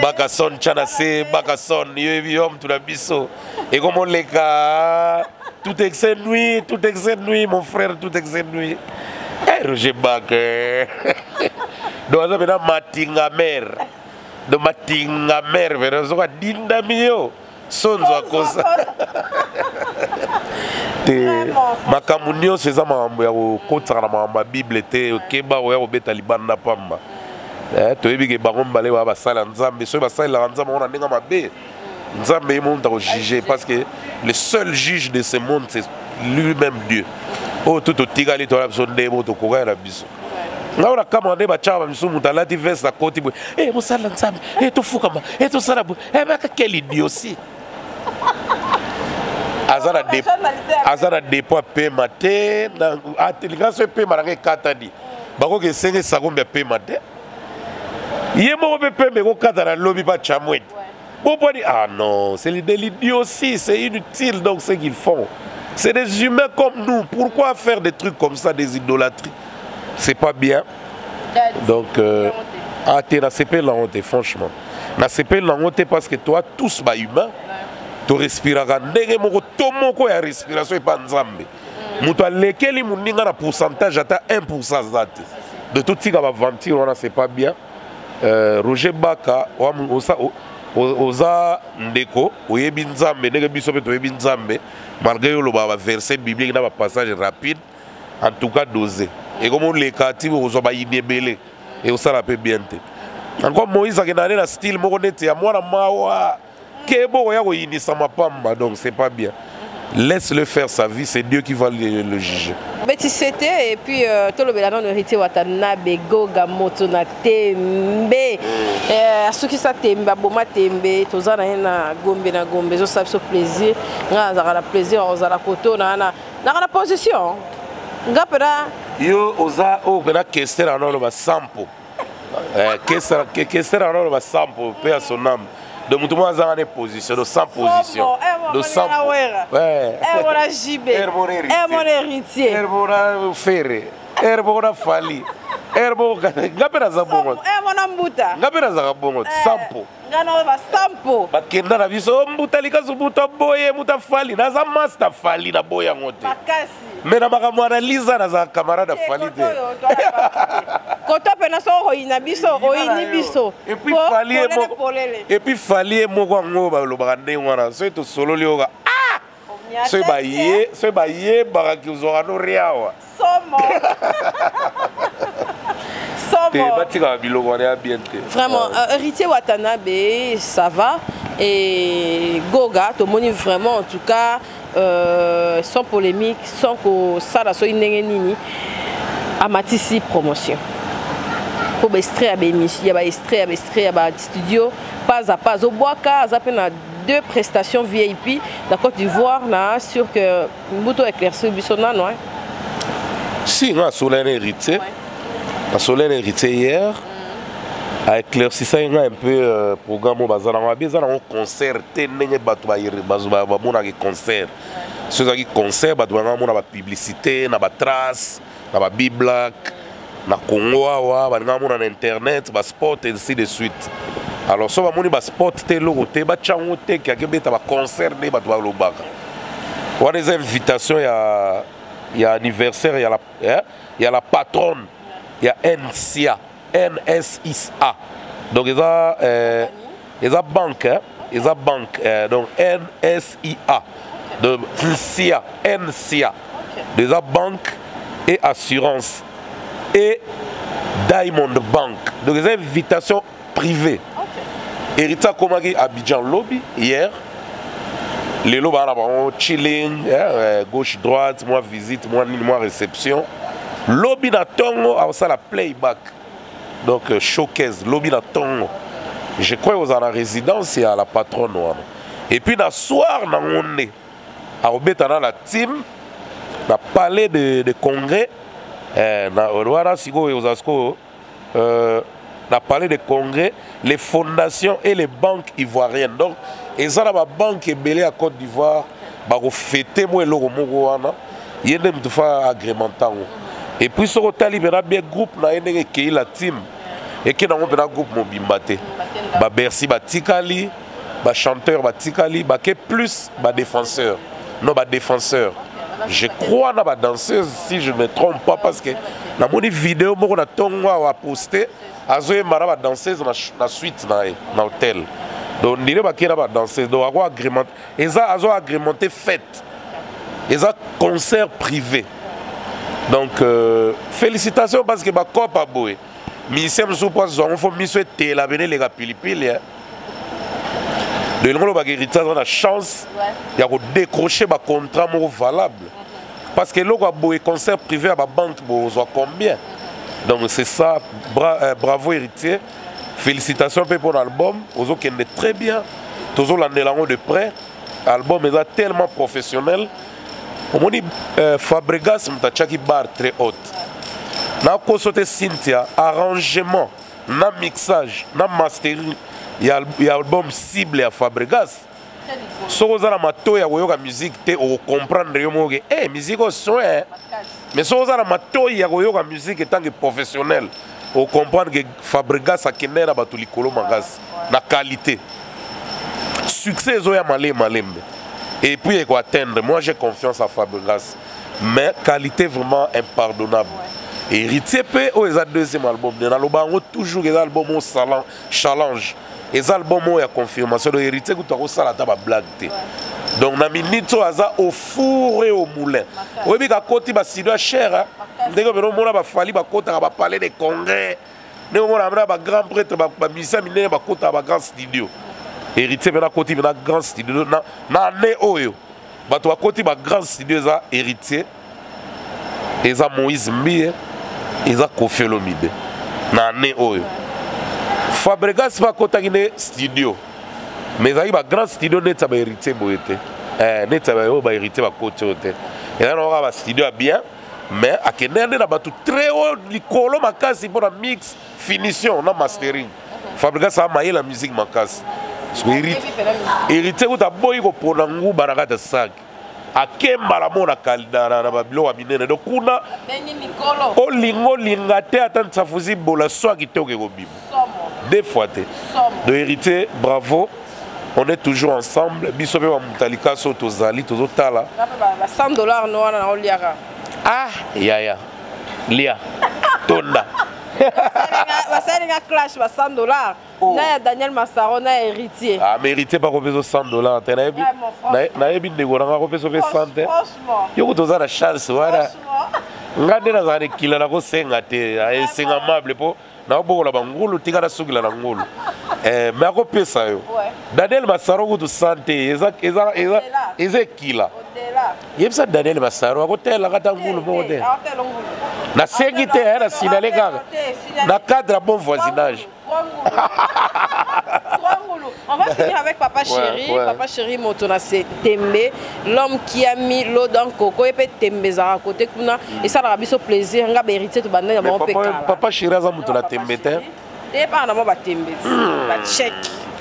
Bakason Tchana se Bakason, yoyebi yo mutu na biso, ekomoleka. Tout excès nuit, tout excès nuit, mon frère, tout excès nuit. Eh, Roger Bak, donc aza mpena matinga mare, donc matinga mare mpena soki adindami yo sonzo akosa te. Makambo nyonso eza makambo ya kokotisaka na makambo ya Bible te. Okeba oya kobeta libanda pamba. Toyebi ke bango mibale baya basala ya Nzambe. Soki basalelaka Nzambe yango na ndenge mabe, Nzambe ye moto akojuge, parce que le seul juge de ce monde, c'est lui-même Dieu. Oyo tu totikali toala biso nde mo tokokaya na biso. Ngai na kamwa nde batiaka bamisu, moto alati veste, akoti boye, e mosala Nzambe, e tofukama, e tosala boye, e baka. Quelle idiotie! Aza na dépôt apema te, linga so epema nanga ekatani, bakoki esenge esakombi apema te, ye moko mpe pembe ekokata na lobi batya mwete boponi. Ah non, c'est de l'idiotie, c'est inutile. Donc ce qu'ils font, c'est des humains comme nous. Pourquoi faire des trucs comme ça, des idolâtries? C'est pas bien. Donc ah te, nasepeli nango te, franchement nasepeli nango te, parce que toi, tous bahumain, torespiraka ndenge moko, to moko ya respiration epa Nzambe. Moto alekeli moninga na pourcentage ata 1 aza te. De totika baventure wana, c'est pas bien. Roger Baka, oza ndeko, oyebi Nzambe ndenge biso mpe toyebi Nzambe, malgré yo olobaka baverset biblique na bapassage rapide. En tout cas, dose ekomoleka ti okozwa bayini ebele, ekosala mpe bien te. Encore Moïse akenda nde na style moko neti ya mwana mawa kebo oya koyinisa mapamba. Donc c'est pas bien, laisse-le faire sa vie, c'est Dieu qui va le juger. Beti sete et puis tolobela nano Héritier Watanabe, Goga moto na tembe. Asukisa tembe, aboma tembe. Toza na ye na Gombe, na Gombe ezosala biso plaisir. Nga nazalaka na plaisir ozala koto na naka na position nga mpena. Yo oza oyo mpena kester ana oloba sampo, kester ana oloba sampo mpe ya soname. Donc moto moko azanga ne position, donc sans position. Donc sans mona JB, mon héritier, mona Ferre, mona Fally, nga mpe naza bongo. Mona mbuta. Nga mpe nazaka bongo, sampo. Nga na basampo. Bakenda na biso mbuta likaso, mutu aboye mutu afali, naza master Fally, na boye yango te. Makasi. Me na makambo analyse, nazala camarade afali te. Koto mpena so oyina biso, oyini biso. Et puis Fally ye moko yango balobaka ndenge wana. Soki tosololi oka, soki bayebaka kozwaka no riawa. Somo. Te, batikaka biloko wana ya bien te. Vraiment, Héritier Watanabe, ça va. Et Goga tomoni vraiment, en tout cas, sans polémique, sans kosala soki ndenge nini, amatisi promotion mpo baextrait ya baémission, ya baextrait, ya baextrait ya bastudio, pas à pas azobwaka. Aza mpe na deux prestations VIP na Côte d'Ivoire. Na sûr que mbuto éclaircir biso nano, hein? Si nga asolani Héritier, asolani Héritier hier, aéclaircissaki nga un peu programme oyo baza nango. Abi eza nango concert te ndenge bato bamonaka concert. So ezalaki concert, bato banga mona bapublicité na batrace na babiblack na Congo awa, balinga mona na internet baspot, ainsi de suite. Alors so bamoni baspot te, eloko te, batya yango te ke akebeta baconcert nde bato balobaka wana. Eza invitation ya anniversaire ya la patronne ya NSIA, NSIA. Donc eza banque, hein? Eza banque, donc NSIA, de NSIA, NSIA, eza banque et assurance et Diamond Bank. Donc eza invitation privée. Héritier akomaki Abidjan lobi, hier. Lelo baa na bango chilling, gauche droite, mwa visite, mwa nini, mwa réception. Lobi na ntongo akosala playback, donc showcase lobi na ntongo, je crois kozala na résidence ya la patronne wana. Et puis na soir nango nde akobeta na la team na palais de congrès, na wana sikoyo ozala sikoyo na palais de congrès, les fondations et les banques ivoiriennes. Donc eza na babanque ebele ya Côte d'Ivoire. Bakofete mwa eloko moko wana, ye nde motu fa agrémente yango. Et puis soki otali mpena bien groupe na ye ndenge ekei, la team eke nango mpena groupe mobimba te. Babercy batikali, bachanteur batikali, bake plus badéfenseur, non, badéfenseur, je crois, na badanseuse, si je ne me trompe pas, parce que namoni vidéo moko na ntongo awa aposte, azoyemba na badanseuse na suite na ye na hôtel. Donc ndire bakei na badanseuse, donc ako agrémente, eza azo agrémenté fête, eza concert privé. Donc félicitations, parce que bakopa boye, musicien mosusu mpo azwa yango, fo miso etela bene eleka pilipili. De elingo lobaka Héritier aza na chance ya kodécrocher bacontrat moko valable, parce que eloko ya boye, concert privé ya babanque, bozwa combien? Donc c'est ça. Bravo Héritier, félicitations mpe mpo na album ozokende très bien, tozolandela yango de près. Album eza tellement professionnel. Omoni, Fabregas moto atiaki barre très haute. Nakoso te, Cynthia, arrangement na mixage na mastering ya album cible ya Fabregas, soki oza na matoi ya koyoka musique te, okocomprendre yo moko ke musique oyo soin. Mais soki oza na matoi ya koyoka musique etanke professionnel, ocomprendre ke Fabregas akende na bato likolo makasi na qualité. Succès ezoya malembe malembe et puis ekoatteindre. Moi, j'ai confiance à Fabregas, mais qualité vraiment impardonnable. Héritier mpe, oyo eza deuxième album ne, naloba yango toujours, eza album oyo challenge, eza album oyo ya confirmation. Donc Héritier kutu akosala ata bablague te. Donc na minute oyo aza au four et au moulin. Oyebi, kakoti bastudio ya cher, ndenge pene omona bafali bakotaka bapalais de congrès, ndenge omona mena bagrand prêtre, bamusicien minene bakotaka bagrand studio, Héritier mpe nakoti mpe na grand studio. Na année oyo, bato bakoti bagrand studio eza Héritier, eza Moïse Mbiye, eza Koffi Olomide na année oyo. Fabregas mpe akotaki nde studio, mais ezalaki bagrand studio neti ya bahéritier boye te, neti ya oyo bahéritier bakoti oyo te. Eza na kaka bastudio ya bien, mais akende nde na bato très haut, likolo makasi mpona mix, finition na mastering. Fabregas amayela musique makasi. Héritier kuta aboyi kopona nguba na kati ya sac, akembala mo na babiloko ya minene. Donc kuna olinga olinga te, ata nsafuzi bola so kitoko ekobima deux fois te. Donc Héritier, bravo, on est toujours ensemble. Biso mpe bamutalika so tozali tozotala. 100 $ no wana naoliaka. Ah yaya, lia tonda. Basalinga clash ba 100 $ na ya Daniel Masaro na ya Héritier. Ah, mais Héritier bakopesa 100 $ te. Nayebi ndeko nanga akopesa mpe 100 te. Yo kuta oza na chance wana. Nga nde nazala na ekila, nakosenga te, esenga mable mpo naobokola bangulu, tika nasukila na ngulu. Mais akopesa yo Daniel Masaro kutu 100 te, eza ekila. Yebisa Daniel Masaro akotelaka ata ngulu moko te. Nasengi te, na sinale kaka na cadre ya bon voisinage. On va finir avec Papa Chéri. Ouais. Papa Chéri moto na tembe, l'homme qui a mis l'eau dans coco et pe tembe zara côté kuna et ça la biso plaisir nga Héritier to banda na pe kala. Papa Chéri aza moto na tembe te. Te pa na mo ba tembe. Ba check.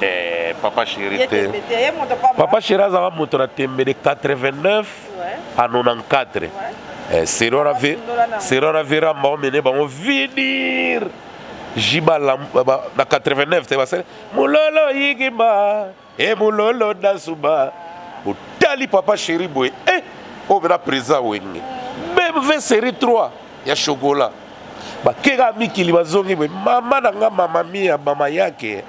Eh, Papa Chéri te. Papa Chéri azaka moto na tembe de 89 à 94. Eh, sero na vera mba omene bango venir jiba na 89 te, basali mololo yikima e mololo dasuba. Otali Papa Chéri boye, e oyo mpena président Wenge, BMW série 3 ya chocolat, bakeka mikili, bazongi boye, mama na nga, mama mia, mama yake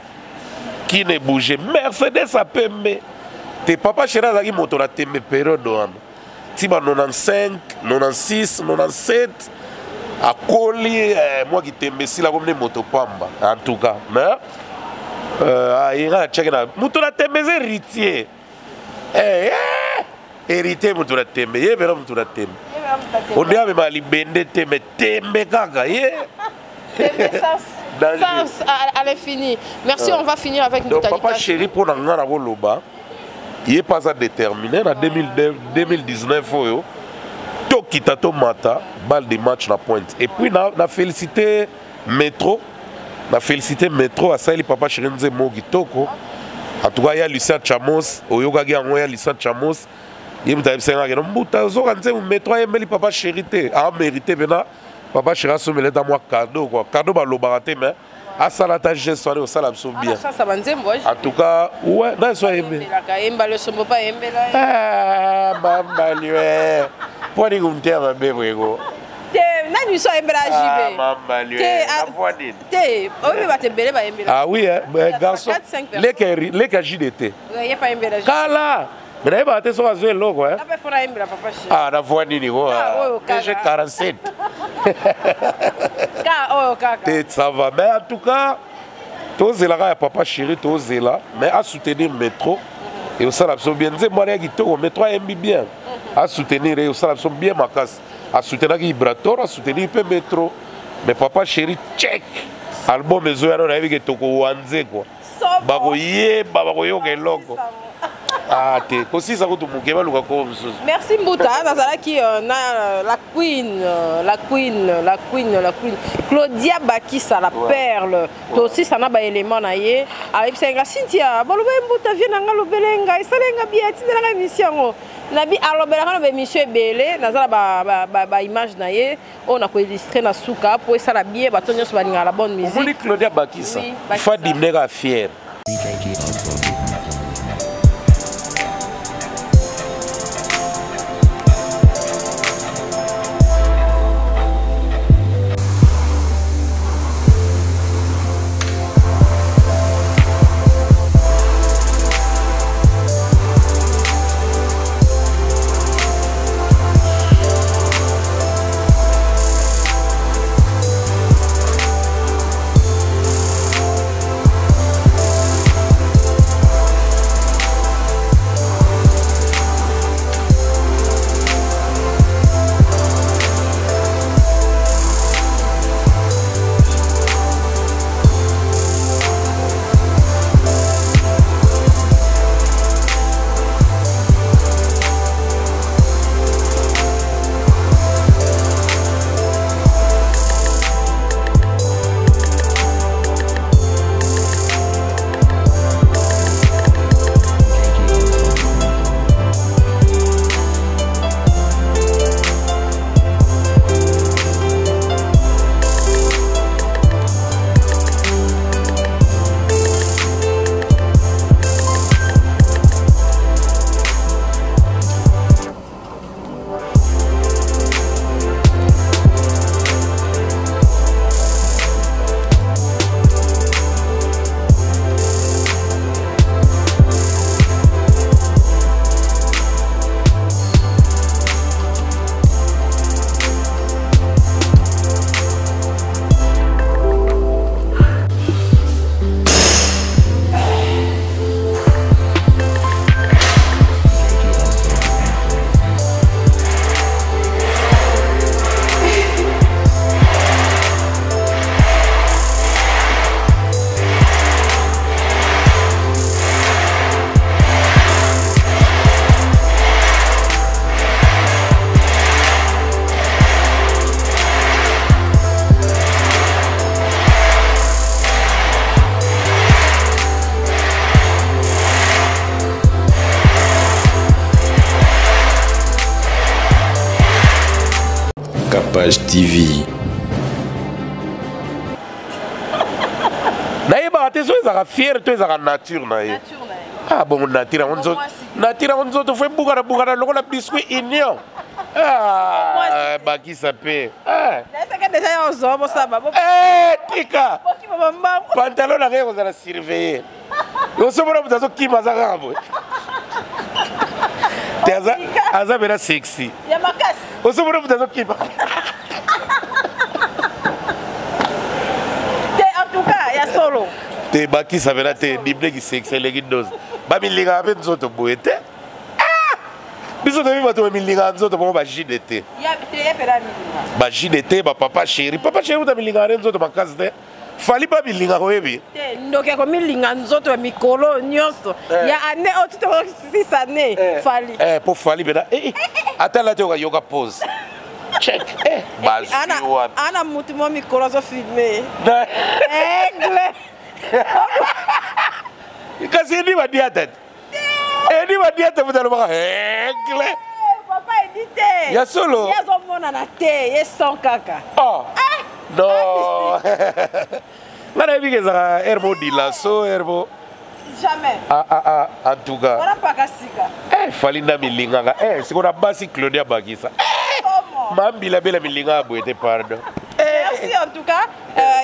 qui ne bouge, Mercedes apembe te. Papa Chéri azalaki moto na tembe période wana ti ba 95, 96, 97. Akoli mwa kitembe esila, komi nde moto pamba. En tout cas, mais ayenga natiaki na moto na tembe eza Héritier. Héritier moto na tembe, ye mpena moto na tembe. Onde amema libende te, me tembe kaka ye. Ça, à l'infini. Merci, on va finir avec. Donc, Papa Chéri, mpo na nga na koloba, ye mpe aza déterminé na 2019 oyo, tokita tomata, balle de match na pointe. Et puis na félicité Métro, na félicité Métro, asaleli Papa Chéri nzembo kitoko. En tout cas, ya Lucien Chamos, oyokaki yango, ya Lucien Chamos. Ye moto ayebisaki nga keno mbuta ozoka nzembo metro ayembeli papa chéri te, amérité mpena papa chéri asomela ata mwa cadeau quoi. Cadeau balobaka te, mais asala ata geste wana osala biso bien. En tout cas, ouais, na so ayembe mambaliwe mpo nini kumteya mabe boyeko te nani biso ayembela JB te te oyebi bato ebele bayembela. Ah oui, hein, garçon leka leka JDT kala mais nayebaka te soki azwi eloko. Ah, na voi nini ko DG 47 te, ça va. Mais en tout cas tozelaka ya papa chéri, tozela, mais asoutenir métro e osala biso bien. Nzembo wana ya kitoko, métro ayembi bien, asoutenir e osala biso bien makasi. Asoutenaki Ibrator, asoutenir mpe métro, mais papa chéri check album ezoya no, nayebi ke tokowanze kua, bakoyeba, bakoyoka eloko. Ah te, kosisa kutu moke, baluka koo mosusu. Merci mbuta. Nazalaki na la queen, la queen, la queen, la queen Claudia Bakisa, la perle. Tosisa na baélément na ye. Ayebisaki nga: Cynthia, baloba ye mbuta vie na nga, alobele ngai, esala nga bien, atindelanga émission yango. Nabi alobelaka na baémission ebele. Naza na baimage na ye oyo na koillustre na suka mpo esala bien. Bato nyonso balingaka la bonne musique. Omoni Claudia Bakisa, Fadim ndenge afiere. Capage TV. Nayebaka te so ezalaka fiere to ezalaka nature na ye. Ah bongo nature yango nzoto, nature yango nzoto fo ebukana bukana lokola biscuit union. Ah, bakisa mpe. Tika pantalon na ngai ekozala surveille. Osomona moto azokima, aza kaka boye te, aza mpena sexy. Osomona moto azokima. Te, en tout cas ya solo. Te, bakisa mpena te, bibleki sexy eleki dose. Bamilingaka mpe nzoto boye te. Biso toyebi bato bamilingaka nzoto bongo, baJDT, baJDT, bapapa chéri, papa chéri kuta milingaka nde nzoto makasi te. Fally mpe amilingaka, oyebi. Te, ndoki akomilinga nzoto ya mikolo nyonso ya année oyo titokosisa année, Fally. Mpo Fally mpena ata lati oyo yoka pose check, bazwi wapi? Ana mutu mwa mikolo azofilme aigle. Kasi edi badiata te. Edi Madiata moto alobaka aigle. Papa Edi te. Ya solo. Ye azomonana te, ye son kaka. Oh. Non. Nga nayebi ke ezalaka herbo dilaso herbo. Jamais. Ah ah ah en tout cas. Wana paka sika. Eh Fally nda milingaka. Eh siko na basi Claudia Bakisa. Eh Mambila bela milingaka boye te pardon. Merci en tout cas.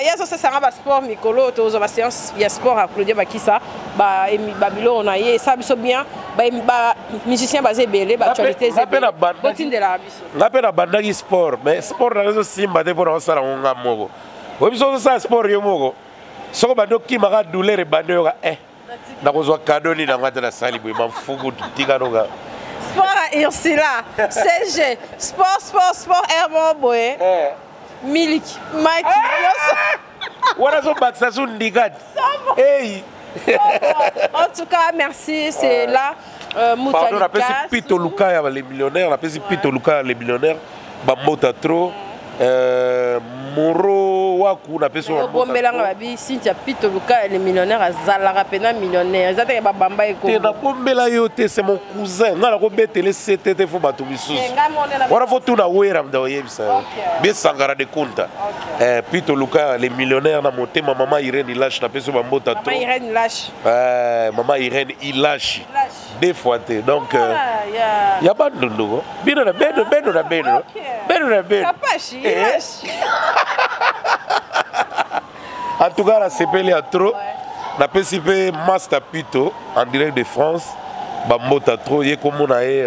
Ye azosesanga basport mikolo tozwa baséance ya sport ya Claudia Bakisa, babiloko na ye esala biso bien, bamusicien baza ebele, baactualité eza ebele, botindelaka biso. Nga mpe nabandaki sport, mais sport nanga ezosimba te mpo na kosala ngo nga moko. Oyebi soki ozosala sport yo moko, soki obandi okimaka, douleur ebandi, oyoka eh nakozwa kado nini yango ata nasali boye mafuku tika noka. Sport ya Ursula CG, sport sport sport, air moko boye, miliki, maki, nyonso. Wana azobakisa su ndikati ei. En tout cas, merci, c'est là. Pardon, napesi Pito Luka ya les millionnaires, napesi Pito Luka ya les millionnaires bambota trop. Moro waku, napesi. Obombelanga babi Cynthia Pito Luka le millionnaire azalaka mpena millionnaire, eza teke babamba. Te, nabombela yo te, c'est mon cousin. Ngai nakobetele sete te, fo bato misusu wana fo tuna wera mda oyebisa yo bien. Sangara de Kunta, Pito Luka les millionnaires na motema. Mama Irene Ilash, napesi yo bambota trop. Irene Ilash. Mama Irene Ilashi deux fois te, donc ya bandunduko bino na beno, beno na beno, beno na beno. En tout cas, nasepeli ya trop. Napesi mpe Master Pito en direct de France bambota trop. Ye komona ye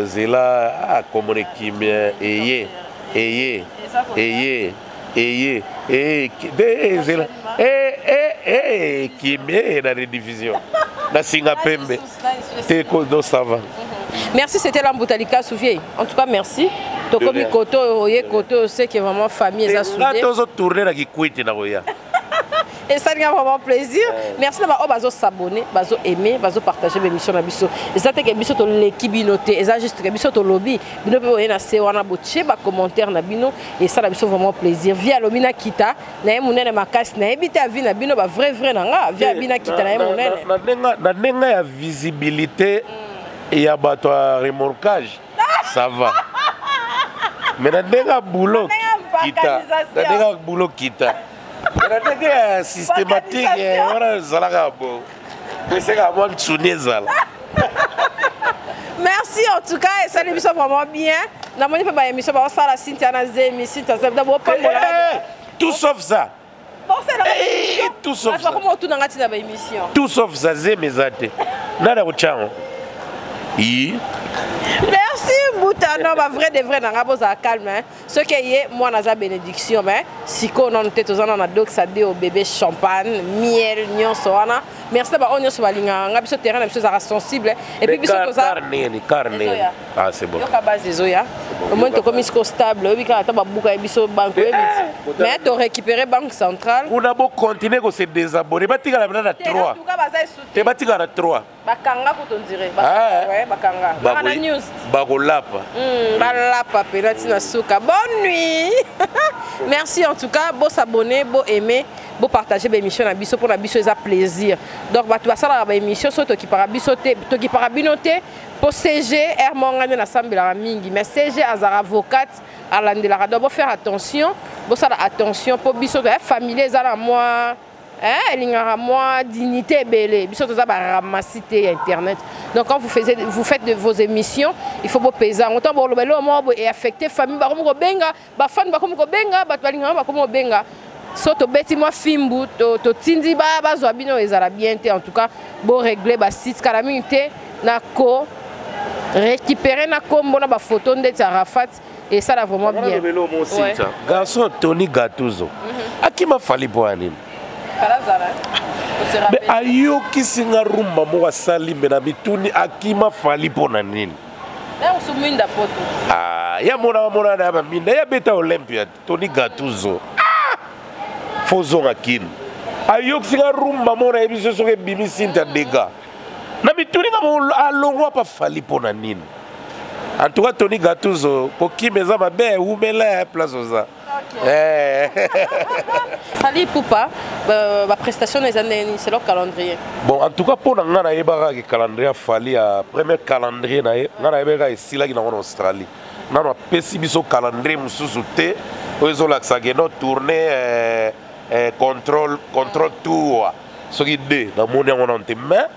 zela akomona kimia eye eye eye eye eye zela kimia na rediffusion na singa pembe te ko, ça va. Merci, c'était Lambuta Likasu vie. En tout cas, merci. Tokomi koto oye koto, c'est que vraiment famille eza soudée. Tozo tourner na kikwiti na koya. Esalinga vraiment plaisir. Merci na baoyo bazosabonner, bazo-aimer, bazopartager bémission na biso. Eza te ke biso toleki bino te, eza juste ke biso tolobi, bino mpe boye na se wana botie bacommentaire na bino, esala biso vraiment plaisir. Vi alobi na kita na ye monene makasi, nayebi te avi na bino bavrai vrai na nga. Vi abi na kita na ye monene. Na ndenge ya visibilité ya bato ya remorquage, ça va, mais na ndenge ya boulot kita, na ndenge ya boulot kita, mais na ndenge ya systématique wana ezalaka bo peseka mwa ntsuni ezala. Merci en tout cas, esali biso vraiment bien. Namoni mpe baémission baosala Cynthia na zemi, Cynthia bopambola. Tout sauf ça. Tout sauf ça. Bakoma otunanga ntina baémission. Tout sauf ça, zemi eza te, nani akotyango yi. Merci Mbuta. Non, bavrai de vrai nanga, bozala calme. Soki ye mwana aza bénédiction, mais sikoyo nano te, toza na doxa de au bébé, champagne, miel, nyonso wana. Merci na baoyo nyonso balingaka nga. Biso terrain na biso ezalaka sensible et puis biso toza Ah, c'est bon. Yoka base ezoya, omoni tokomi siko stable. Oyebi kaka ata babuka ye biso banque, oyebi, mais torécupérer banque centrale. Kuna bocontinue kose désabonner, batikala pena na 3 te, batikala na 3. Bakanga kutu, ondire bakanga na news. Bakolapa. Balapa pena ntina suka. Bonne nuit, merci en tout cas. Bosabonner, bo aimer, bopartager baémission na biso. Mpona biso eza plaisir. Donc bato basalaka baémission, so tokipaka biso te, tokipaka bino te, mpo CG r monga nde nasambelaka mingi, mais CG azalaka avocate, alandelaka. Donc bofaire attention, bosala attention, mpo biso toya familier, eza na mwa elingaka mwa dignité ebele. Biso toza baramasi te ya internet. Donc quand vous faites de vos émissions, il faut bopesa yango. Ntango boloba eloko moko boye eaffecte famille, bakomi kobenga, bafani bakomi kobenga, bato balingaka bakomi kobenga. So tobeti mwa fimbu, totindi bazwa bino, ezala bien te. En tout cas, borégler basite kala mingi te na ko récupérer na nkombo na bafoto ndeti ya Rafat, esala vraiment bien. Ouais. Garçon Tony Gatuzo akima Fally mpo ya nini? Me ayokisi nga rumba moko asali, me na mituni akima Fally mpo na nini? Ya monaka monaka na ya baminda ya beta Olympia. Tony Gatuzo, fo zonga kini. Ayokisi nga rumba moko, nayebi so soki ebimi Sinta dega na mituni nga alongwa pa Fally mpo na nini. En tout cas, Tony Gatuzo, kokima eza mabe, ewumela ya place oza. Eh. Fally Ipupa, baprestation eza ndenge nini selon calendrier? Bon, en tout cas, mpo na ngai, nayebaka ke calendrier ya Fally, ya premier calendrier na ye, ngai nayebaka esilaki nango na Australie. Nano apesi biso calendrier mosusu te oyo ezolakisa ke no tourne contrôle tour soki d namoni yango nano te. Mais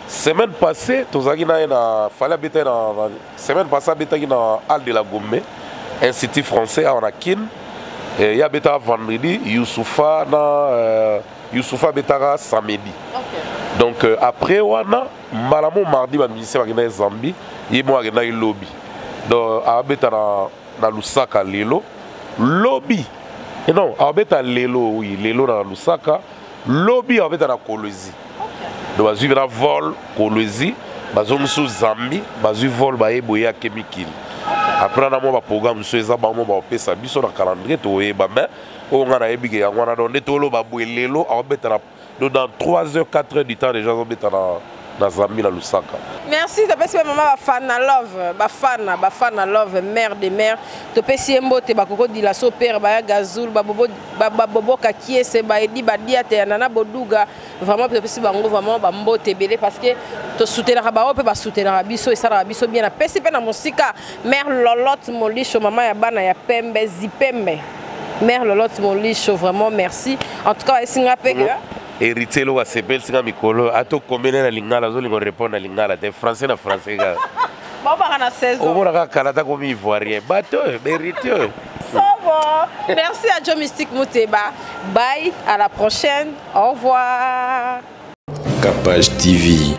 semaine passée tozalaki na ye na Fally, abetaki na semaine passée, abetaki na Halle de la Gombe, Institut français awa na Kine. Ye abetaka vendredi, Youssoupha na Youssoupha abetaka samedi. Donc après wana, mbala mo mardi, bamusicien bakendaki Zambie, ye moko akendaki lobi. Donc abeta na Lusaka lelo, lobi. Et non, abeta lelo, oui, lelo na Lusaka, lobi abeta na Kolwezi. Donc bazwi na vol Kolwezi, bazongi mosusu Zambie, bazwi vol, baye boye, ake mikili. Après na mwa baprogramme mosusu eza bango baopesa biso na calendrier, toyeba. Mais oyo ngai nayebi ke yango wana. Donc nde toloba boye, lelo aobeta na, donc dans 3 heures, 4 heures du temps déjà azobeta na Zambie, na Lusaka. Merci. Topesi mpe mama Bafana Love, Bafana, Bafana Love, mère de mère, topesi ye mbote. Bakoko dila so pere baya gazul, baboboka kiese, baedi badia te ya nana boduga. Vraiment topesi bango vraiment bambote ebele, parce que tosoutenaka bango mpe basoutenaka biso, esalaka biso bien. Napesi mpe na mosika mère Lolote Molisho, mama ya bana ya pembe zipembe, mère Lolote Molisho, vraiment merci. En tout cas bayesinga mpe ke Héritier, eloko asepelisinga mikolo, atokomene na lingala, azolinga répondre na lingala te, français na français kaka. Baobaka na saison. Omonaka kala ta komi ivoirien, bato oyo héritier oyo. Bon. Merci à Joe Mystique Mouteba. Bye, à la prochaine. Au revoir. Capage TV.